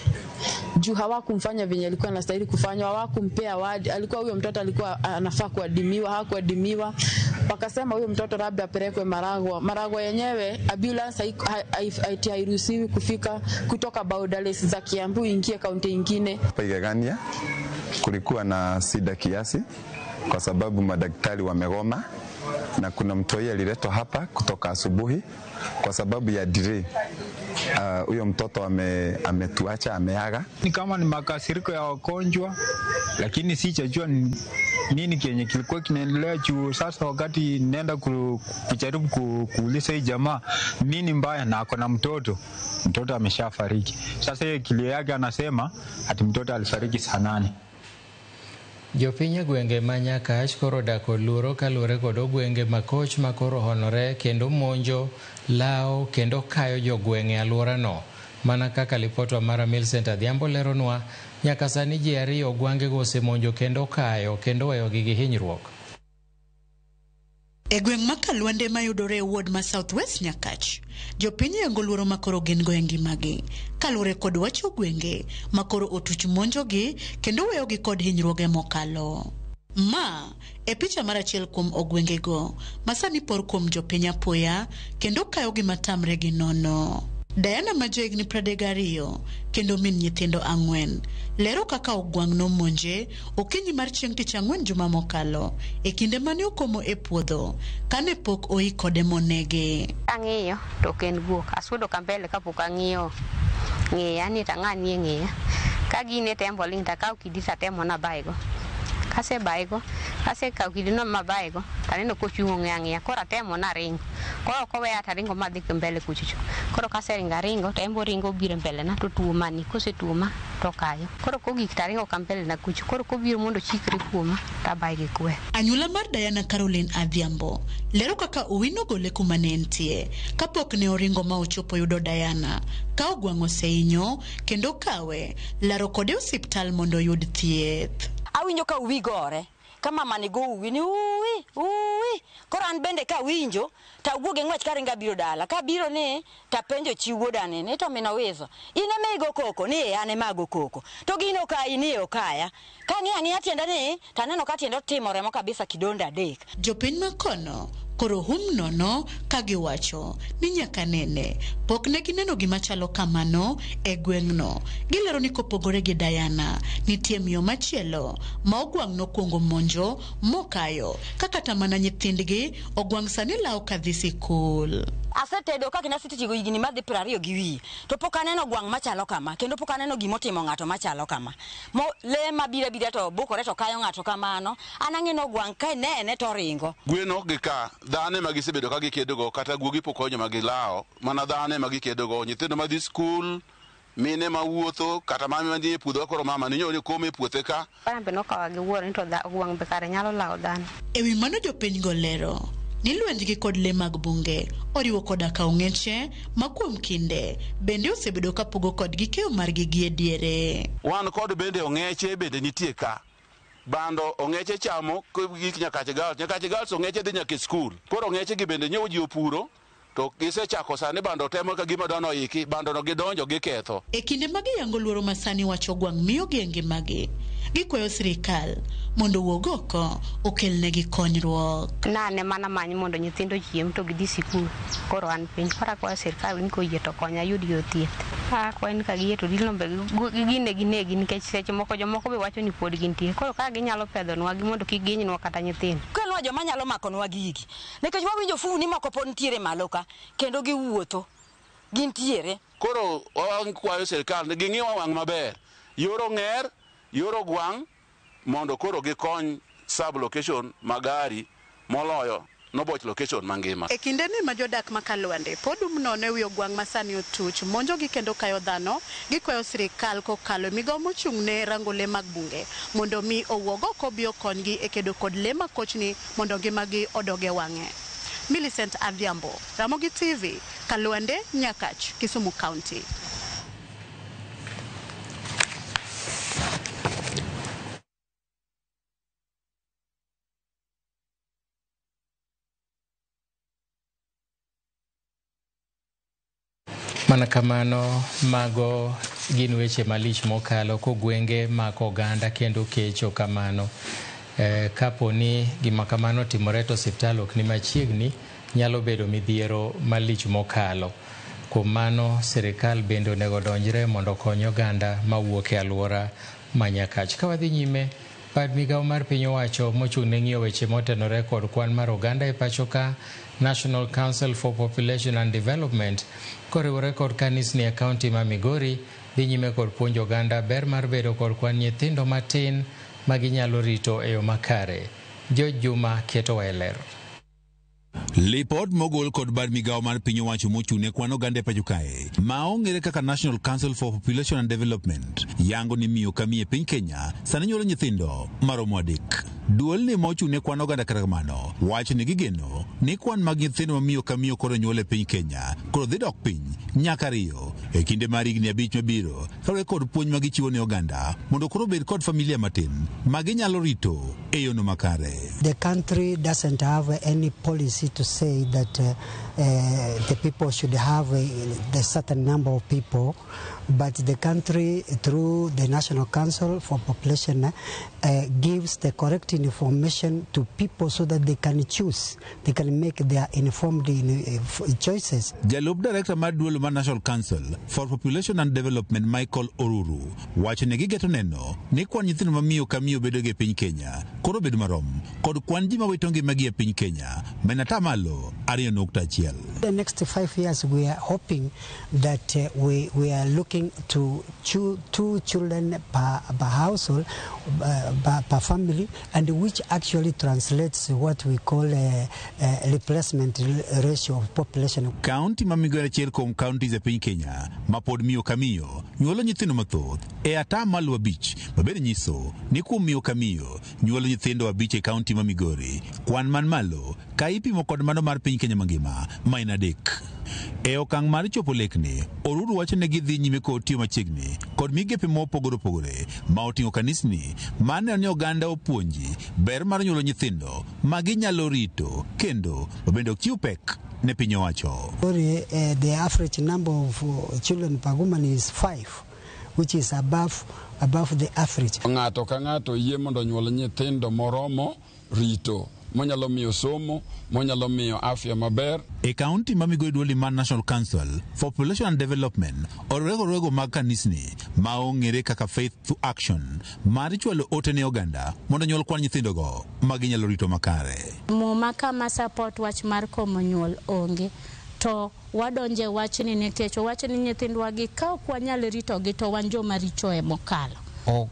Speaker 6: Juu hawakumfanya venye alikuwa anastahili kufanywa, hawakumpea ward. Alikuwa huyo mtoto alikuwa anafaa kuadimiwa, hakuadimiwa. Wakasema huyo mtoto labda apelekwe Maragwa. Maragwa yenyewe ambulance hairuhusiwi kufika kutoka borderless za Kiambu ingie kaunti nyingine.
Speaker 7: Hapa Igegania kulikuwa na shida kiasi kwa sababu madaktari wamegoma na kuna mtoi aliletwa hapa kutoka asubuhi kwa sababu ya delay. Huyo mtoto ametuacha, ameaga.
Speaker 8: Ni kama ni makasiriko ya wagonjwa, lakini sijajua nini kenye kilikuwa kinaendelea juu sasa wakati nenda kujaribu kuuliza hii jamaa nini mbaya na ako na mtoto ameshafariki. Sasa yeye kilio yake anasema ati mtoto alifariki saa 8.
Speaker 1: Jopiny e gwenge ma Nyakach koro odak kod luoro kaluwore kod ogwenge makoch ma koro honore kendo monjo, lawo kendo kayo jogweng' e alworano. Mana kaka lipotwa mar Millicent Adhiambo leronwa, nyaka sani ji ariyo ogwangego osemonjo kendo kayo kendo weyogi gi hinyruok.
Speaker 9: E gweng' ma Kalwande mayudore e ward ma South West Nyakach, jopiny yango luoro makoro gin go e ngimagi kaluwore kod wach ogwenge makoro otuch monjogi kendo weyogi kod hinyruoge mokalo. Ma e picha mar achiel kuom ogwengego masani por kuom jopiny apoya kendo kayogi matamre gi nono. Diana ma jahigni 32 kendo min nyithindo 4 lero kaka ogwang' nomonje okinyi mar chieng' tich ang'wen juma mokalo e kinde mane okomo e puodho kane pok oi kode monege.
Speaker 10: Ang'iyo to ok en guok, asudo ka mbele kapok ang'iyo ng'iya ni to ang'a nie ng'iya. Ka gine tembo ling' to akawo kidi to atemo nabayego. Kasebaye go, kasekawo kidino mabaye go, taneno kochung' ong'iyo ang'iya. Koro atemo naringo. Koro ok oweya taringo madhi mbele kuchocho. Koro kaseringo aringo, to en be oringo obiro mbele na to tuoma ni. Kosetuoma to okayo. Koro kogik taringo ka mbele na kucho. Koro kobiro mondo ochikre kuoma, tabaye gi kwer.
Speaker 9: Anyuola mar Diana Caroline Adhiambo lero kaka Uwi nogole kuma ne entie kapok ne oringo ma ochopo yudo Diana ka ogwang' osehinyo kendo kawe laro kode e osiptal mondo oyud thieth.
Speaker 11: Awinjo ka uwi gore ka mama ni go uwi ni uwi uwi koro an bende kawinjo tawuok e ng'wech karingo abiro dala kabiro ni tapenjo chi wuoda ni ni to min Owiso in ema igo koko ni ee an ema ago koko to gino okayi ni okaya kang'iyo ang'iya tienda ni taneno ka tiende otimo remo kabisa kidonde adek.
Speaker 9: Jopiny ma kono koro hum nono ka giwacho ni nyaka nene pok ne gineno gima chalo kamano e gweng'no. Gilero ni kopogore gi Diana, nitie miyo machielo ma ogwang' nokwongo monjo mokayo ka kata mana nyithindgi ogwang' sani lawo kadhi sikul.
Speaker 11: Asetedo ka kendo asetiyo higni madhi 20 gi wiye to pok aneno gwang' machalo kama kendo pok aneno gimotimo ng'ato machalo kama. Mo le mabiro abira to bukore to kayo ng'ato kamano an ang'e ni ogwang' ka inene to oringo.
Speaker 12: Gwen ok gika, dhano ema gisebedo ka gikedogo, kata guogi pok okonyo ma gilawo, mana dhano ema gikedogo, nyithindo madhi skul, mine mawuotho, kata mama manie puodho koro mama ni nyoro kome e puothe ka.
Speaker 10: An be nokawa gi wuoro ni to ogwang' be kare nyalo lawo dhano.
Speaker 9: E wi mano jopiny go lero ni lwenjgi kod le mag bunge oriwo koda ka ong'eche ma kuom kinde bende osebedo ka pogo kodgi keyo margi gi e diere.
Speaker 12: Wan kod bende ong'eche bende nitie ka. Bando ong'eche chamo gik Nyakache Girls. Nyakache Girls ong'eche dhi nyaka e skul. Koro ong'eche gi bende nyowo ji opuro to gisechako sani bando temo ka gima dwano oiki, bando no gidonjo giketho.
Speaker 9: E kinde ma giyango luoro ma sani wach ogwang' miyogi e ngimagi, gikwayo sirikal mondo owuog oko okelnegi konyruok.
Speaker 10: Nane mana many mondo nyithindo ochiem to gidhi sikul. Koro an piny. Koro akwayo sirikal ni koyie to konya ayud yor thieth. Akwayo ni ka giyie to dilombe gine ginegi nikech seche moko jomoko be wacho ni pod gintie. Koro ka ginyalo pedhonwa gi mondo kik gihinynwa kata nyithindo.
Speaker 11: Kelnwa joma nyalo makonwa gigi nikech wawinjo funi moko pod nitiere malo ka kendo giwuotho gintiere.
Speaker 12: Koro wakwayo sirikal ni ging'iwa wang' maber, yor ong'er, yor ogwang' mondo koro gikony sub location magari moloyo Noboch location mangima.
Speaker 9: E kinde ni ma jodak ma Kalwande pod um nono e wi ogwang' ma sani otuch monjogi kendo kayo dhano, gikwayo sirikal kokalo e migawo mochung' ne rango le mag bunge mondo mi owuog oko obi okonygi e kedo kod le makochni mondo ngimagi odog e wang'e. Millicent Adhiambo, Ramogi TV, Kalwande, Nyakach, Kisumu County.
Speaker 1: Mana kamano, mago gin weche malich mokalo kogwenge mako oganda kendo kecho kamano. Kapo ni gima kamano otimore to osiptal ok ni machiegni, nyalo bedo midhiero malich mokalo. Kuom mano, sirikal bende onego odonjre mondo okony oganda mawuok e alwora ma Nyakach. Ka wadhi nyime, bad migawo mar piny owacho mochung' ne ng'iyo weche motenore kod kwan mar oganda e pacho ka, National Council for Population and Development, koriwore kod kanisni e kaunti ma Migori, dhi nyime kod puonjo oganda ber mar bedo kod kwan nyithindo matin ma ginyalo rito e yo makare. George Juma ketowa e ler.
Speaker 13: Lipot mogol kod bad migawo mar piny owacho mochung' ne kwan oganda e pacho kae ma ong'ere kaka National Council for Population and Development yango ni miyo ka miyo e piny Kenya sani nyuolo nyithindo maromo 3. Duol ni mochung' ne kwan oganda kata kamano wacho ni gigeno ni kwan mag nyithindo ma miyo ka miyo koro nyuolo e piny Kenya koro dhi dok piny nyaka 2 e kinde mar higni 5 mabiro kaluwore kod puonj ma gichiwo ne oganda mondo koro obed kod familia matin ma ginyalo rito e yono makare.
Speaker 14: The country doesn't have any policy to say that the people should have the certain number of people, but the country through the National Council for Population gives the correct information to people so that they can choose, they can make their informed choices.
Speaker 13: Jalup director mar duol mar National Council for Population and Development Michael Oruru wacho ni gigeto neno ni kwan nyithindo ma miyo ka miyo bedo gi e piny Kenya koro bedo marom kod kwan ji mawito ngimagi e piny Kenya ma en atamalo 2.1.
Speaker 14: The next 5 years we are hoping that we are looking to 2 children per household, per family, and which actually translates what we call a replacement ratio of population.
Speaker 13: Kaunti ma Migori achiel kuom counties e piny Kenya ma pod miyo ka miyo nyuolo nyithindo mathoth e 5% mabende nyiso ni kuom miyo ka miyo nyuolo nyithindo 5 e kaunti ma Migori, kwan man malo ka ipimo kod mano mar piny Kenya mangima ma en 3. E okang' mar chopo lekni, Oruru wacho ne gidhi nyime kod tiyo machiegni kod migepe mopogore opogore ma oting'o kanisni maneno ni oganda opuonji ber mar nyuolo nyithindo ma ginyalo rito kendo mabende ok chiw pek ne piny owacho.
Speaker 14: The average number of children per woman is 5, which is above the average.
Speaker 2: Ng'ato ka ng'ato yie mondo onyuol nyithindo moromo rito, monyalo miyo somo, monyalo miyo afya maber.
Speaker 13: E kaunti ma Migori duol mar National Council for Population and Development orwego rwego mag kanisni ma ong'ere kaka Faith to Action mar chwalo ote ne oganda mondo nyuol kwan nyithindogo ma ginyalo rito makare.
Speaker 15: Muma kama support wach mar komo nyuol onge, to wadonje wachni nikech wachni nyithindwa gi ka ok wanyal ritogi to wan joma richo e mokalo.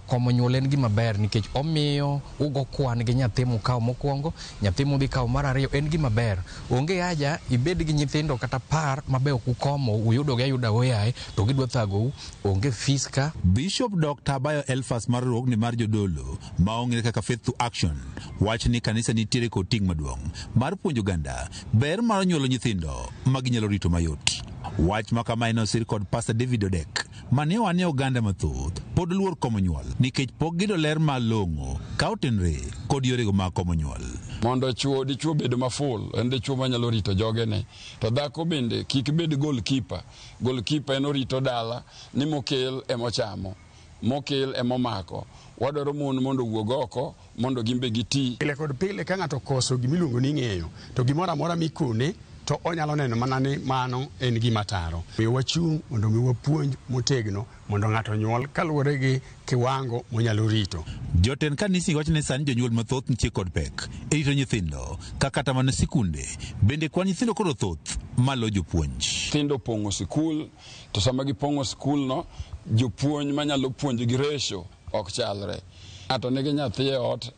Speaker 16: Komo nyuol en gima ber nikech omiyo ugo kwan gi nyathi mukawo mokwongo, nyathi mudhi kawo mar ariyo en gima ber. Onge haja ibed gi nyithindo kata 10 mabe ok ukomo, uyudogi ayuda oyaye to gidwa thagou, onge fees ka.
Speaker 13: Bishop Dr. Bayo Elfas mar riwruogni mar jodolo ma ong'ere kaka Faith to Action wach ni kanisa nitiere kod ting' maduong' mar puonjo oganda ber mar nyuolo nyithindo ma ginyalo rito mayot. Wach ma kama nosir kod Pastor David Odek mane owane oganda mathoth pod luor komo nyuol nikech pok giyudo ler malong'o ka otenre kod yorego mag komo nyuol.
Speaker 2: Mondo chuo dichuo bedo maful, en dichuo manyalo rito jogene, to dhako bende kik bed goalkeeper. Goalkeeper en orito dala ni mokel emochamo, mokel emomako. Wadwaro mon mondo owuog oko mondo gimbe giti.
Speaker 17: Pile kod pile ka ng'ato okoso gimiluongo ni ng'eyo, to gimoro amora mikone to onyalo neno mana ni mano en gima taro. Omiyo wachung' mondo mi wapuonj motegno mondo ng'ato onyuol kaluwore gi kiwango monyalo rito.
Speaker 13: Jotend kanisni wacho ni sani jonyuol mathoth nitie kod pek e rito nyithindo ka kata mana sikunde bende kwan nyithindo koro thoth malo jopuonj.
Speaker 2: Nyithindo opong'o sikul, to sama gipong'o sikul no, jopuonj manyalo puonjo gi ratio ok chalre. Ng'ato nigi nyathi e ot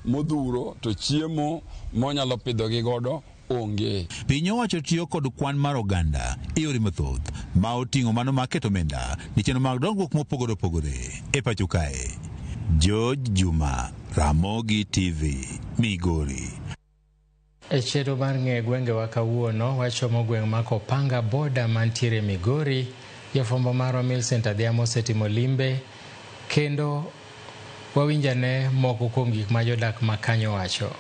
Speaker 2: modhuro to chiemo monyalo pidhogi godo onge.
Speaker 13: Piny owacho tiyo kod kwan mar oganda e yore mathoth ma oting'o mano mar keto omenda ne chenro mag dongruok mopogore opogore e pacho kae. George Juma, Ramogi TV, Migori.
Speaker 1: E chenro mar ng'e gwengewa kawuono, wachomo gweng' ma Kopanga boda mantiere Migori. Jafwambo marwa Millicent Adhiambo osetimo limbe kendo wawinjane moko kuom gik ma jodak ma kanyo wacho.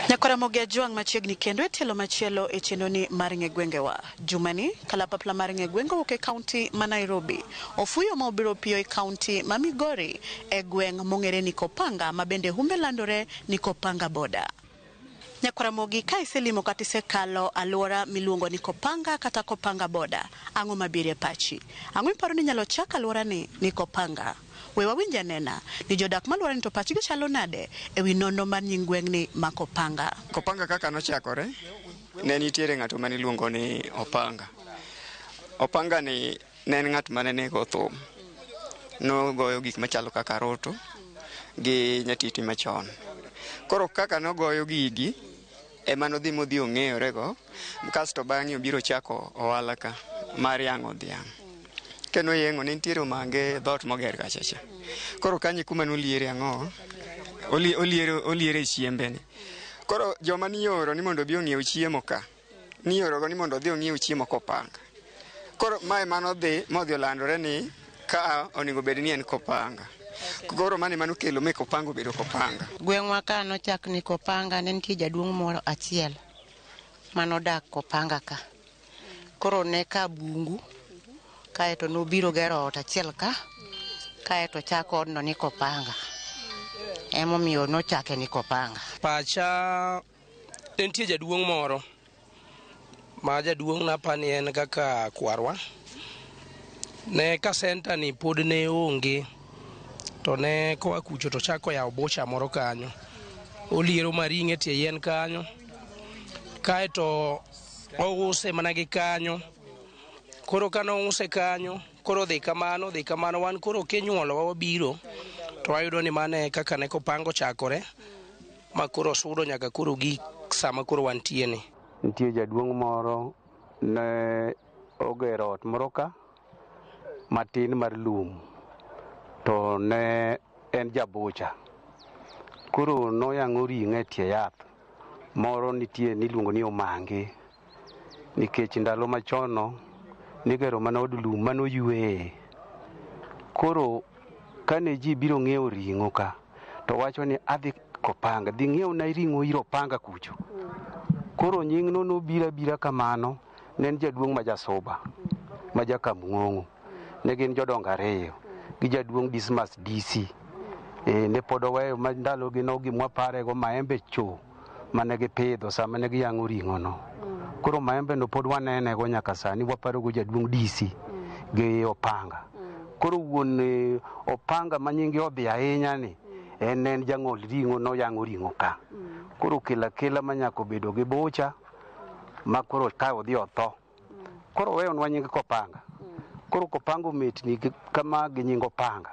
Speaker 9: Nyakwaramogi Ajwang' machiegni kendo e tielo machielo e chenroni mar ng'e gwengewa. Jumani, kalapapla mar ng'e gwenge owuok e kaunti ma Nairobi. Ofuyo ma obiro piyo e kaunti ma Migori e gweng' mong'ere ni Kopanga ma bende humbe landore ni Kopanga boda. Nyakwaramogi, ka iselimo kata isekalo alwora miluongo ni Kopanga kata Kopanga boda, ang'o mabiro e pachi? Ang'o miparo ni inyalo chak alwora ni Kopanga? We wawinj anena ni jodak maluora ni to pachgi chalo nade e wi nonro mar nying gweng'ni ma Kopanga.
Speaker 18: Kopanga kaka nochakore, ne nitiere ng'ato mane iluongo ni Opanga. Opanga ni ne en ng'at mane nego thum. Nogoyo gik machalo kaka roto gi nyatiti machon. Koro kaka nogoyo gigi, ema nodhi modhi ong'eyorego, kasto bang'e obiro chako ohala ka mar yang'o dhiang'. Kendo yeng'o ne nitiere omange dhoot moger kacha cha. Koro kanyo kuma noliere ang'o? Oliere chiembe ni. Koro joma nioro ni mondo obi ong'iew chiemo ka, niorogo ni mondo odhi ong'iew chiemo Kopanga. Koro mae manodhi modhi olandore ni ka onego bed ni en Kopanga. Koro mane manokelo me Kopanga obedo Kopanga.
Speaker 19: Gweng'wa ka nochak ni Kopanga, ne nitie jaduong' moro achiel manodak Kopanga ka. Koro ne ka bungu, kaeto nobiro gero ot achiel ka, kaeto chako odno ni Kopanga. Emomiyo nochake ni Kopanga.
Speaker 20: Pacha ne nitie jaduong' moro ma jaduong' napani en kaka kwarwa. Ne ka senta ni pod ne onge, to ne koa kucho to chako yawo bocha moro kanyo. Oliero maring'e tie yien kanyo. Kaeto ouse mana gi kanyo. Koro ka nouse kanyo, koro dhi kamano, dhi kamano. Wan koro kinyuolowa wabiro, to wayudo ni mano e kaka ne Kopanga ochakore, ma koro osudo nyaka koro gik sama koro wantie ni.
Speaker 21: Nitie jaduong' moro ne ogero ot moro ka matin mar lum to ne en jabucha. Koro noyang'o ring'o e tie yath moro nitie niluongo ni omange nikech ndalo machon no nigero mana od lum manoyweye. Koro kane ji biro ng'iewo ring'o ka to wacho ni adhi Kopanga, dhi ng'iewna ring'o ir Opanga kucho. Koro nying'no nobiro abira kamano, ne en jaduong' ma jasuba ma jakamung'ong'o. Ne gin jodongo ariyo gi jaduong' Dismas DC. Ne pod oweyo ma ndalogi no gimwaparego maembe cho mane gipidho sama ne giyang'o ring'o no. Koro maembe no pod wanenego nyaka sani waparogo jaduong' DC gi Opanga. Koro wuon Opanga ma nyinge odhi ahinya ni en jang'ol ring'o noyang'o ring'o ka. Koro kelo akela ma nyaka obedo gi bucha ma koro ka odhi otho. Koro oweyonwa nying Kopanga. Koro Kopanga ometni kama gi nying Opanga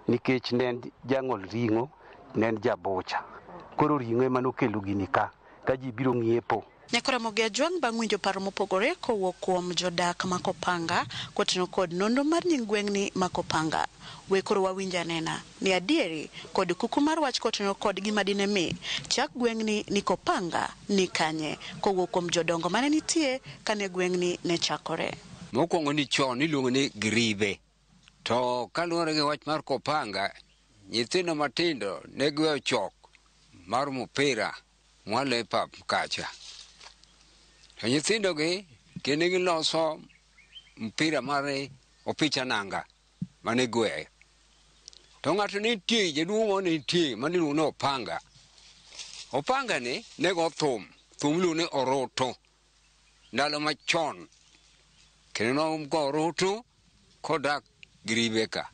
Speaker 21: nikech ne en jang'ol ring'o, ne en jabucha. Koro ring'o ema nokelo gini ka ji biro ng'iepo.
Speaker 9: Nyakora Ramogi Ajwang' bang' winjo paro mopogore kowuok kuom jodak ma Kopanga koting'o kod nonro mar nying gweng'ni ma Kopanga. We koro wawinj anena ni adieri kod kuku mar wach koting'o kod gima dine mi chak gweng'ni ni Kopanga ni kanye kowuok kuom jodongo mane nitie kane gweng'ni ne chakore.
Speaker 22: Mokwongo ni chon iluongo ni Gribe. To kaluwore gi wach mar Kopanga, nyithindo matindo ne gweyo chok mar mupira mwalo e pap kacha. To nyithindogi kendo giloso mpira mar opich ananga mane gweyo. To ng'ato nitie, jaduong' moro nitie mane iluongo ni Opanga. Opanga ni ne go thum, thum iluongo ni oroto ndalo machon. Kendo nogo orutu kodak Gribe ka.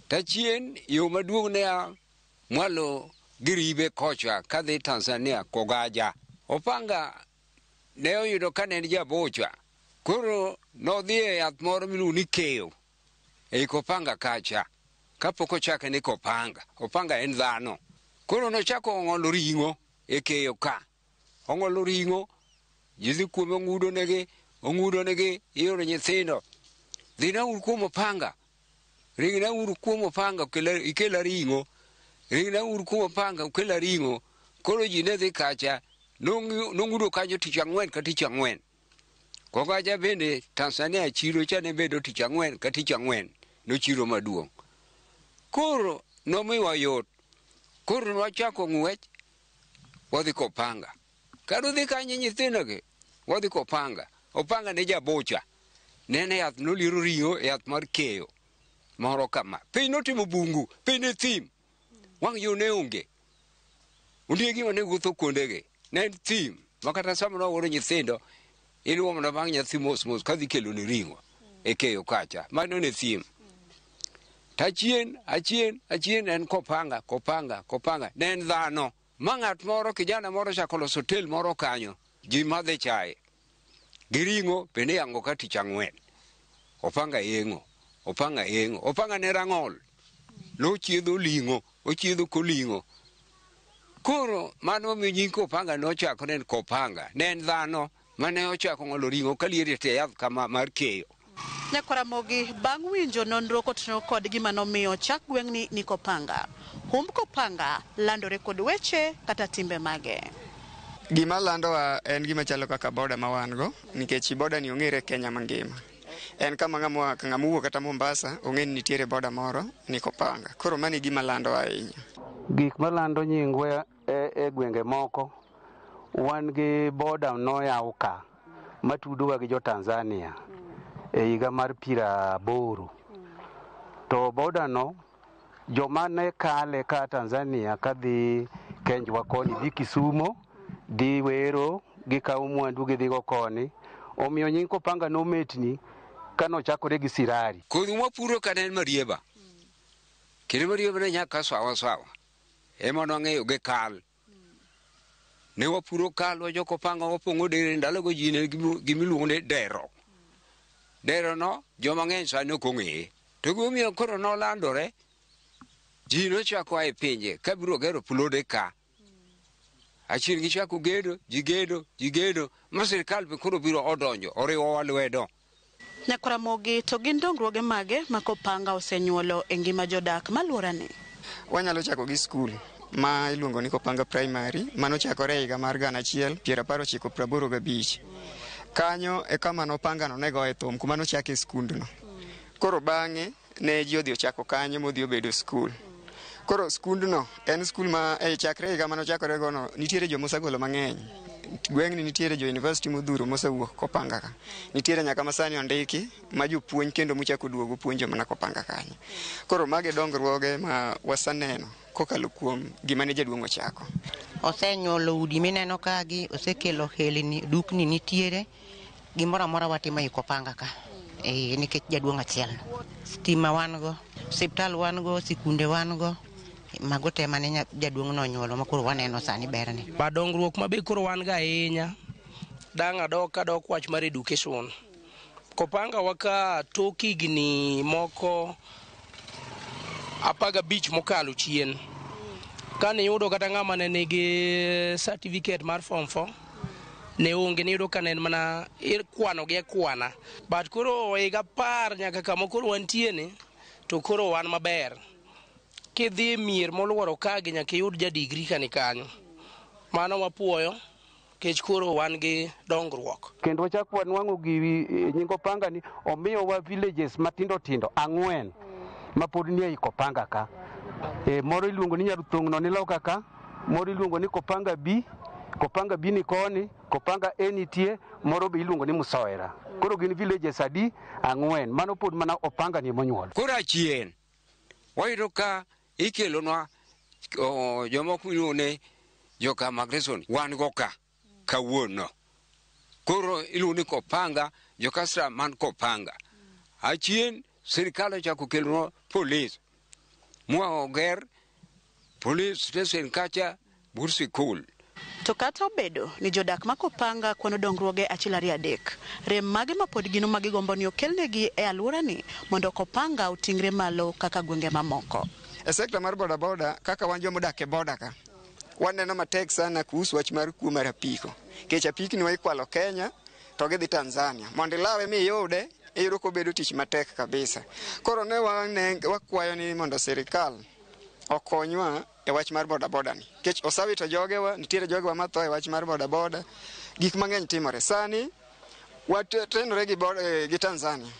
Speaker 22: Tachien yo maduong' ne a mwalo Gribe kocha kadhi Tanzania Kogaja. Opanga ne oyudo ka ne en jabocha. Koro nodhi e yath moro miluongo ni keyo ei Kopanga kacha. Kapok ochake ni Kopanga. Opanga en dhano. Koro nochako ong'olo ring'o e keyo ka. Ong'olo ring'o, ji dhi kuome ong'udo negi, ioro nyithindo. Dhina uru kuom Opanga. Ringna uru kuom Opanga, ikela ring'o. Ringna uru kuom Opanga, ukela ring'o. Koro ji ne dhi kacha, nong'udo kanyo tich ang'wen ka tich ang'wen. Kogaja bende Tanzania chiro cha ne bedo tich ang'wen ka tich ang'wen, nochiro maduong'. Koro nomiwa yot. Koro nwachako ng'wech, wadhi Kopanga. Kar udhi kanye nyithindogi, wadhi Kopanga. Opanga ne jabocha. Nene yath noliero ring'o e yath mar keyo moro kama. Piny notimo bungu, piny ne thim. Wang' yo ne onge. Ondiegi mane wuotho kuondegi. Ne en thim. Ma kata sama nwaoro nyithindo, iluwo mana bang' nyathi mos mos kadhi keloni ring'o e keyo kacha. Mano ne thim. Tachien, achien, achien en Kopanga, Kopanga, Kopanga. Ne en dhano. Ma ng'at moro, kijana moro ochako loso hotel moro kanyo. Ji madhe chae. Gi ring'o bende iyango ka tich ang'wen. Opanga yeng'o, Opanga yeng'o. Opanga ne rang'ol. Nochiedho ling'o, ochiedho koling'o. Koro mano omiyo nying Kopanga nochakore ni Kopanga. Ne en dhano mane ochako ng'olo ring'o kaliero e tie yath kama mar keyo.
Speaker 9: Nyakora Ramogi bang' winjo nonro koting'o kod gima nomiyo chak gweng'ni ni Kopanga. Humb Kopanga landore kod weche kata timbe mage.
Speaker 18: Gima landowa en gima chalo kaka boda ma wan go nikech boda ni ong'ere Kenya mangima. En kama ng'ama ng'ama owuok kata Mombasa ong'e ni nitiere boda moro ni Kopanga. Koro mano e gima landowa ahinya.
Speaker 21: Gik malando nyingwa e gwenge moko, wan gi boda noyaw ka matudowa gi jo Tanzania e higa mar 80. To boda no joma ne kale ka Tanzania kadhi Kenjwa koni dhi Kisumo, dhi Wero, gikawo mwandu gidhigo koni. Omiyo nying Kopanga nometni kanochakore gi Sirari.
Speaker 22: Kodhi mwapuro ka ne en marieba. Kendo marieba ne nyaka sawa sawa. ema nwang'eyo gi kal. Ne wapuro kal wajo Kopanga wapong'o dere ndalogo ji ne gimiluongo ni dero. Dero no joma ng'eny sani ok ong'eye. To gimomiyo koro nolandore, ji nochako a e pinje kabiro gero plode ka. Achien gichako gedo, ji gedo, ji gedo, ma sirikal be koro biro odonjo, oriwowa lwedo.
Speaker 9: Nyakwaramogi to gin dongruoge mage ma Kopanga osenyuolo e ngima jodak maluorani?
Speaker 18: Wanyalo chako gi skul ma iluongo ni Kopanga Primary manochakore e higa mar 1985. Kanyo e kama nopangano ne goye thum kuma nochake skundno. Koro bang'e ne ji odhi ochako kanyo modhi obedo skul. Koro skundno en skul ma e chakre higa manochakore gono nitiere jomosegolo mang'eny. Gweng'ni nitiere jo university modhuro mosewuok Kopanga ka. Nitiere nyaka masani ondiki ma jopuonj kendo mochako duogo puonjo mana Kopanga kanyo. Koro mage dongruoge ma wasaneno kokalo kuom gima ne jaduong' ochako.
Speaker 19: Osenyuolo udi mineno kagi, osekelo helni, dukni nitiere, gimoro amora watimo ei Kopanga ka. Nikech jaduong' achiel. Stima wan go, osiptal wan go, sikunde wan go. Mago te mane jaduong' nonyuolo ma koro waneno sani berne.
Speaker 20: Ba dongruok ma be koro wan ga ahinya, dang' adok adok wach mar education. Kopanga waka tok higni moko 15 mokalo chien. Kane iyudo kata ng'ama ne nigi certificate mar form 4, ne onge, niyudo ka ne en mana ikwano gi akwana. But koro higa 10 nyaka kama koro wantie ni, to koro wan maber. Kidhi mier moluoro kagi nyaka iyud ja degree ka ni kanyo. Mano wapuoyo, kech koro wan gi dongruok.
Speaker 21: Kendo wachak wanwang'o gi nying Opanga ni omiyowa villages matindo tindo 4 ma pod nie ei Kopanga ka. Moro iluongo ni Nyaruthong'no ni loka ka, moro iluongo ni Kopanga B, Kopanga B ni koni, Kopanga A nitie, moro be iluongo ni Musoera. Koro gin villages adi? 4. Mano pod mana Opanga ni monyuol.
Speaker 22: Koro achien wayudo ka ikelonwa jomoko iluongo ni joka migration wan go ka kawuono. Koro iluongo ni Kopanga, jokasra man Kopanga. Achien sirikal ochako kelonwa polis. Mwa oger police station kacha but sikul.
Speaker 9: To kata obedo ni jodak ma Kopanga kwano dongruoge 1 2 3, rem mage ma pod gino magigombo ni okelnegi e alworani mondo Kopanga oting're malo kaka gwenge mamoko.
Speaker 18: E sekta mar bodaboda, kaka wan joma odak e boda ka, waneno matek sana kuhusu wach mar kuo mar apiko. Nikech apikni wa ikwalo Kenya to gidhi Tanzania. Mondo ilawe miyude, iyudo kobedo tich matek kabisa. Koro ne wakwayo ni mondo sirikal okonywa e wach mar bodaboda ni. Nikech osewito jogewa, nitiere jogewa matho e wach mar bodaboda, gik mang'eny timore. Sani watenore gi Tanzania.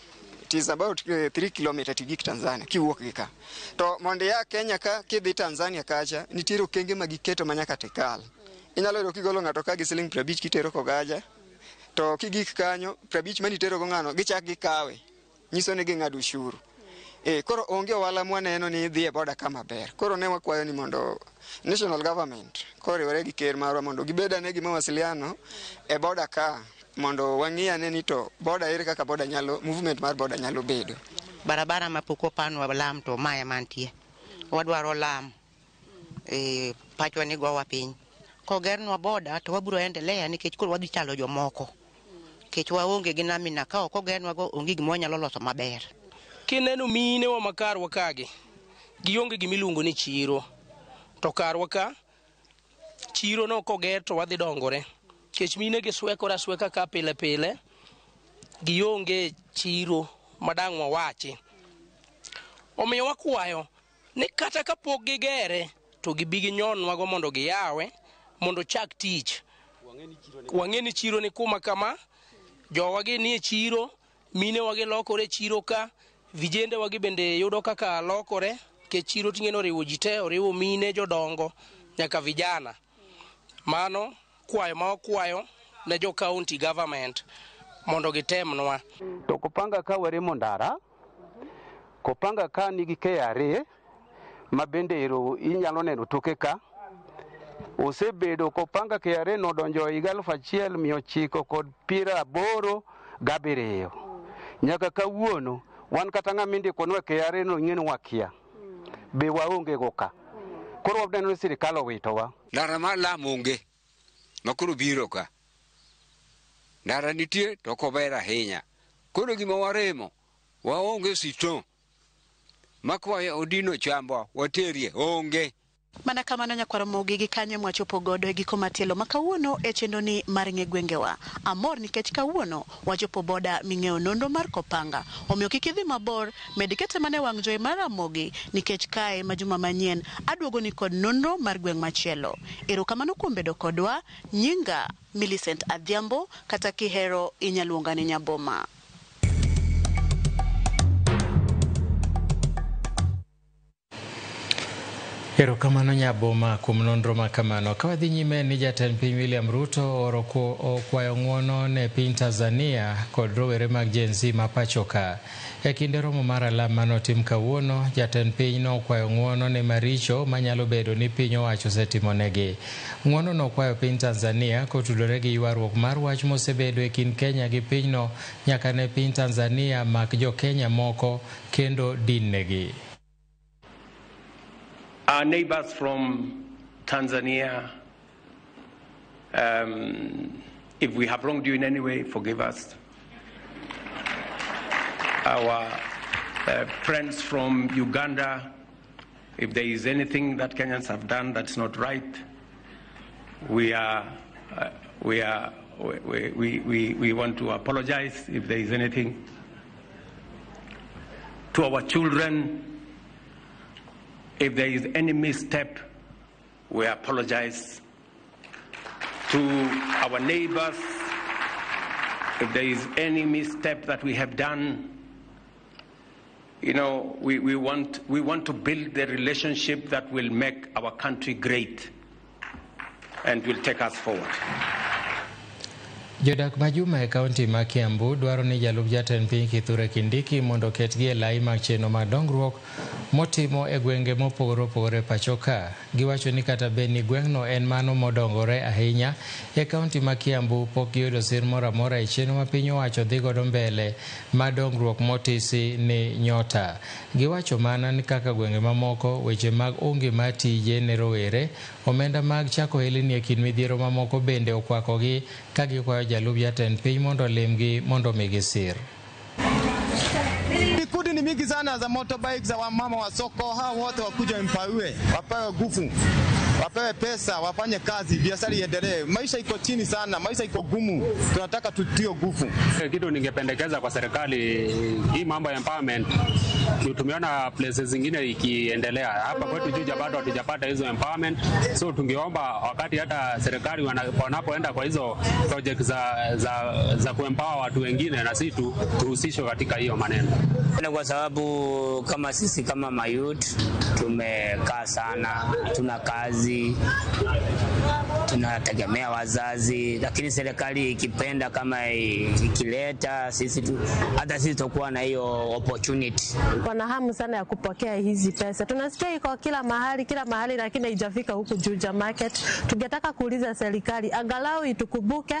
Speaker 18: It is about 3 kilometers to gik Tanzania kiwuok gi ka. To mondo ia Kenya ka kidhi Tanzania kacha, nitiere okenge ma giketo ma nyaka tikal. Inyalo yudo kigolo ng'ato ka gi siling 50 kitero Kogaja, to kigik kanyo 50 manitero go ng'ano gichak gikawe. Nyiso ni ging'ado ushuru. Koro onge ohala mwaneno ni dhi e boda kama ber. Koro ne wakwayo ni mondo national government koriwore gi ker marwa mondo gibed ane gi mawasiliano e boda ka mondo wang'i ane ni to boda ere kaka boda nyalo movement mar boda nyalo bedo.
Speaker 19: Barabara ma pok opanwa lam to mae mantie. Wadwaro lam. Pachwa ni gowa piny. Kogernwa boda to wabiro endelea nikech koro wadhi chalo jomoko. Nikech waonge gi namina ka ok ogernwa go onge gima wanyalo loso maber.
Speaker 20: Kineno mine wa makarwa kagi, gionge gimiluongo ni chiro. To karwa ka, chiro no koger to wadhi dongore. Nikech mine gi swekore asweka ka pile pile, gionge chiro madang' wawachi. Omiyo wakwayo ni kata kapok gigere to gibi ginyonwago mondo giyawe mondo chak tich. Wang'e ni chiro ni kuma kama, jowa gi nie chiro, mine wagi lokore chiro ka, vijende wagi bende yudo kaka lokore, nikech chiro ting'e oriwo ji te, oriwo mine, jodongo, nyaka vijana. Mano kwayo ma wakwayo ne jo county government mondo gitemnwa.
Speaker 21: To Kopanga ka waremo ndara, Kopanga ka nigi KRA ma bende ero inyalo neno toke ka. Osebedo Kopanga KRA nodonjo higa 1987. Nyaka kawuono wan kata ng'ama indikonwa KRA no ing'e ni wakia. Be waonge go ka. Koro waneno ni sirikal owitowa.
Speaker 22: Ndara mar lam onge ma koro biro ka. Ndara nitie to ok ober ahinya. Koro gima waremo, waonge sito. Makwayo odino chambwa waterie onge.
Speaker 9: Mana kamano nyakwar Ramogi gi kanyo mwachopo godo e giko matielo ma kawuono e chenro ni mar ng'e gwengewa. Amor nikech kawuono wachopo boda ming'eyo nonro mar Kopanga. Omiyo kik idhi mabor, med kete mana e wang' jowi mar Ramogi nikech kae ma juma manyien aduogo ni kod nonro mar gweng' machielo. Erokamano kuom bedo kodwa, nyinga Millicent Adhiambo kata kihero inyaluonga ni Nyaboma.
Speaker 1: Erokamano Nyaboma kuom nonro ma kamano. Ka wadhi nyime ni jatend piny William Ruto oro okwayo ng'uono ne piny Tanzania kod rowere mag Gen Z ma pacho ka. E kinde romo mar alam manotim kawuono, jatend piny nokwayo ng'uono ne maricho manyalo bedo ni piny owacho osetimonegi. Ng'uono nokwayo piny Tanzania kotudore gi ywaruok mar wach mosebedo e kind Kenya gi pinyno nyaka ne piny Tanzania mak jo Kenya moko kendo dinnegi.
Speaker 3: Our neighbors from Tanzania, if we have wronged you in any way, forgive us. Our friends from Uganda, if there is anything that Kenyans have done that's not right, we want to apologize if there is anything. To our children, if there is any misstep, we apologize. To our neighbors, if there is any misstep that we have done, you know, we want to build the relationship that will make our country great and will take us forward.
Speaker 1: Jodak ma Juma e kaunti ma Kiambu dwaro ni jalup jatend piny Kithure Kindiki mondo oketgi e lai mag chenro mag dongruok motimo e gwenge mopogore opogore pacho ka. Giwacho ni kata bed ni gweng'no en mano modongore ahinya e kaunti ma Kiambu, pok giyudo sir moro amora e chenro ma piny owacho dhi godo mbele ma dongruok motisi ni nyota. Giwacho mana ni kaka gwenge mamoko, weche mag onge mar tije ne rowere, omenda mag chako ohelni e kind midhiero mamoko bende okwakogi ka gikwayo jalup jatend piny mondo olimgi mondo omigi sir.
Speaker 4: Vikundi ni mingi sana za motorbike za wamama wa soko, hao wote wakuja empawe, wapewe nguvu, wapewe pesa, wafanye kazi, biashara iendelee. Maisha iko chini sana, maisha iko gumu, tunataka tutio nguvu.
Speaker 23: Kitu ningependekeza kwa serikali, hii mambo ya empowerment tumeona places zingine ikiendelea. Hapa kwetu Juja bado hatujapata hizo empowerment, so tungeomba wakati hata serikali wanapoenda kwa hizo project za kuempower watu wengine, na sisi tuhusishwe katika hiyo maneno.
Speaker 24: Kwa sababu kama sisi kama mayouth tumekaa sana, tuna kazi, tunategemea wazazi, lakini serikali ikipenda kama ikileta sisi tu, hata sisi tutakuwa na hiyo opportunity.
Speaker 25: Wana hamu sana ya kupokea hizi pesa. Tunasikia iko kila mahali, lakini haijafika huku Juja Market. Tungetaka kuuliza serikali angalau itukumbuke.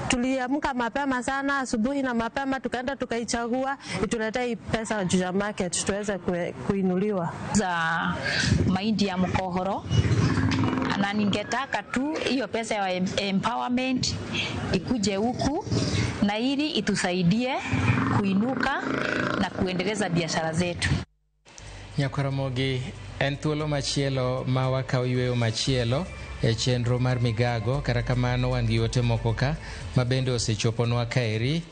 Speaker 25: Tuliamka mapema sana asubuhi na mapema tukaenda tukaichagua, ituletee pesa Juja Market tuweze kuinuliwa.
Speaker 26: Za mahindi ya mkohoro, na ningetaka tu hiyo pesa ya empowerment ikuje huku na ili itusaidie kuinuka na kuendeleza biashara zetu.
Speaker 1: Nyakwaramogi, en thuolo machielo ma wakawo yweyo machielo e chenro mar migago. Kata kamano wan gi ote moko ka ma bende osechoponwa kaeri.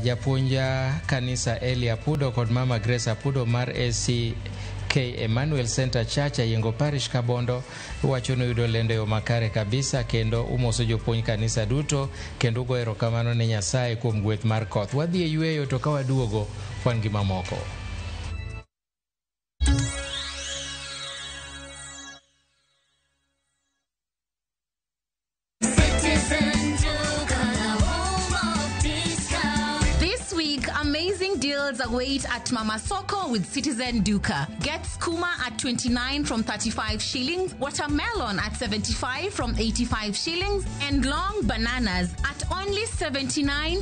Speaker 1: Japuonja kanisa Eli Apudo kod Mama Grace Apudo mar ACK Emmanuel Center Church Ayengo Parish Kabondo wacho ni yudo lendo yo makare kabisa, kendo umoso jopuonj kanisa duto kendo ugo erokamano ne Nyasaye kuom gweth mar koth. Wadhi e yweyo to ka waduogo wan gi mamoko.
Speaker 27: Amazing deals await at Mama Soko with Citizen Duka. Get skuma at 29 from 35 shillings, watermelon at 75 from 85 shillings, and long bananas at only 79.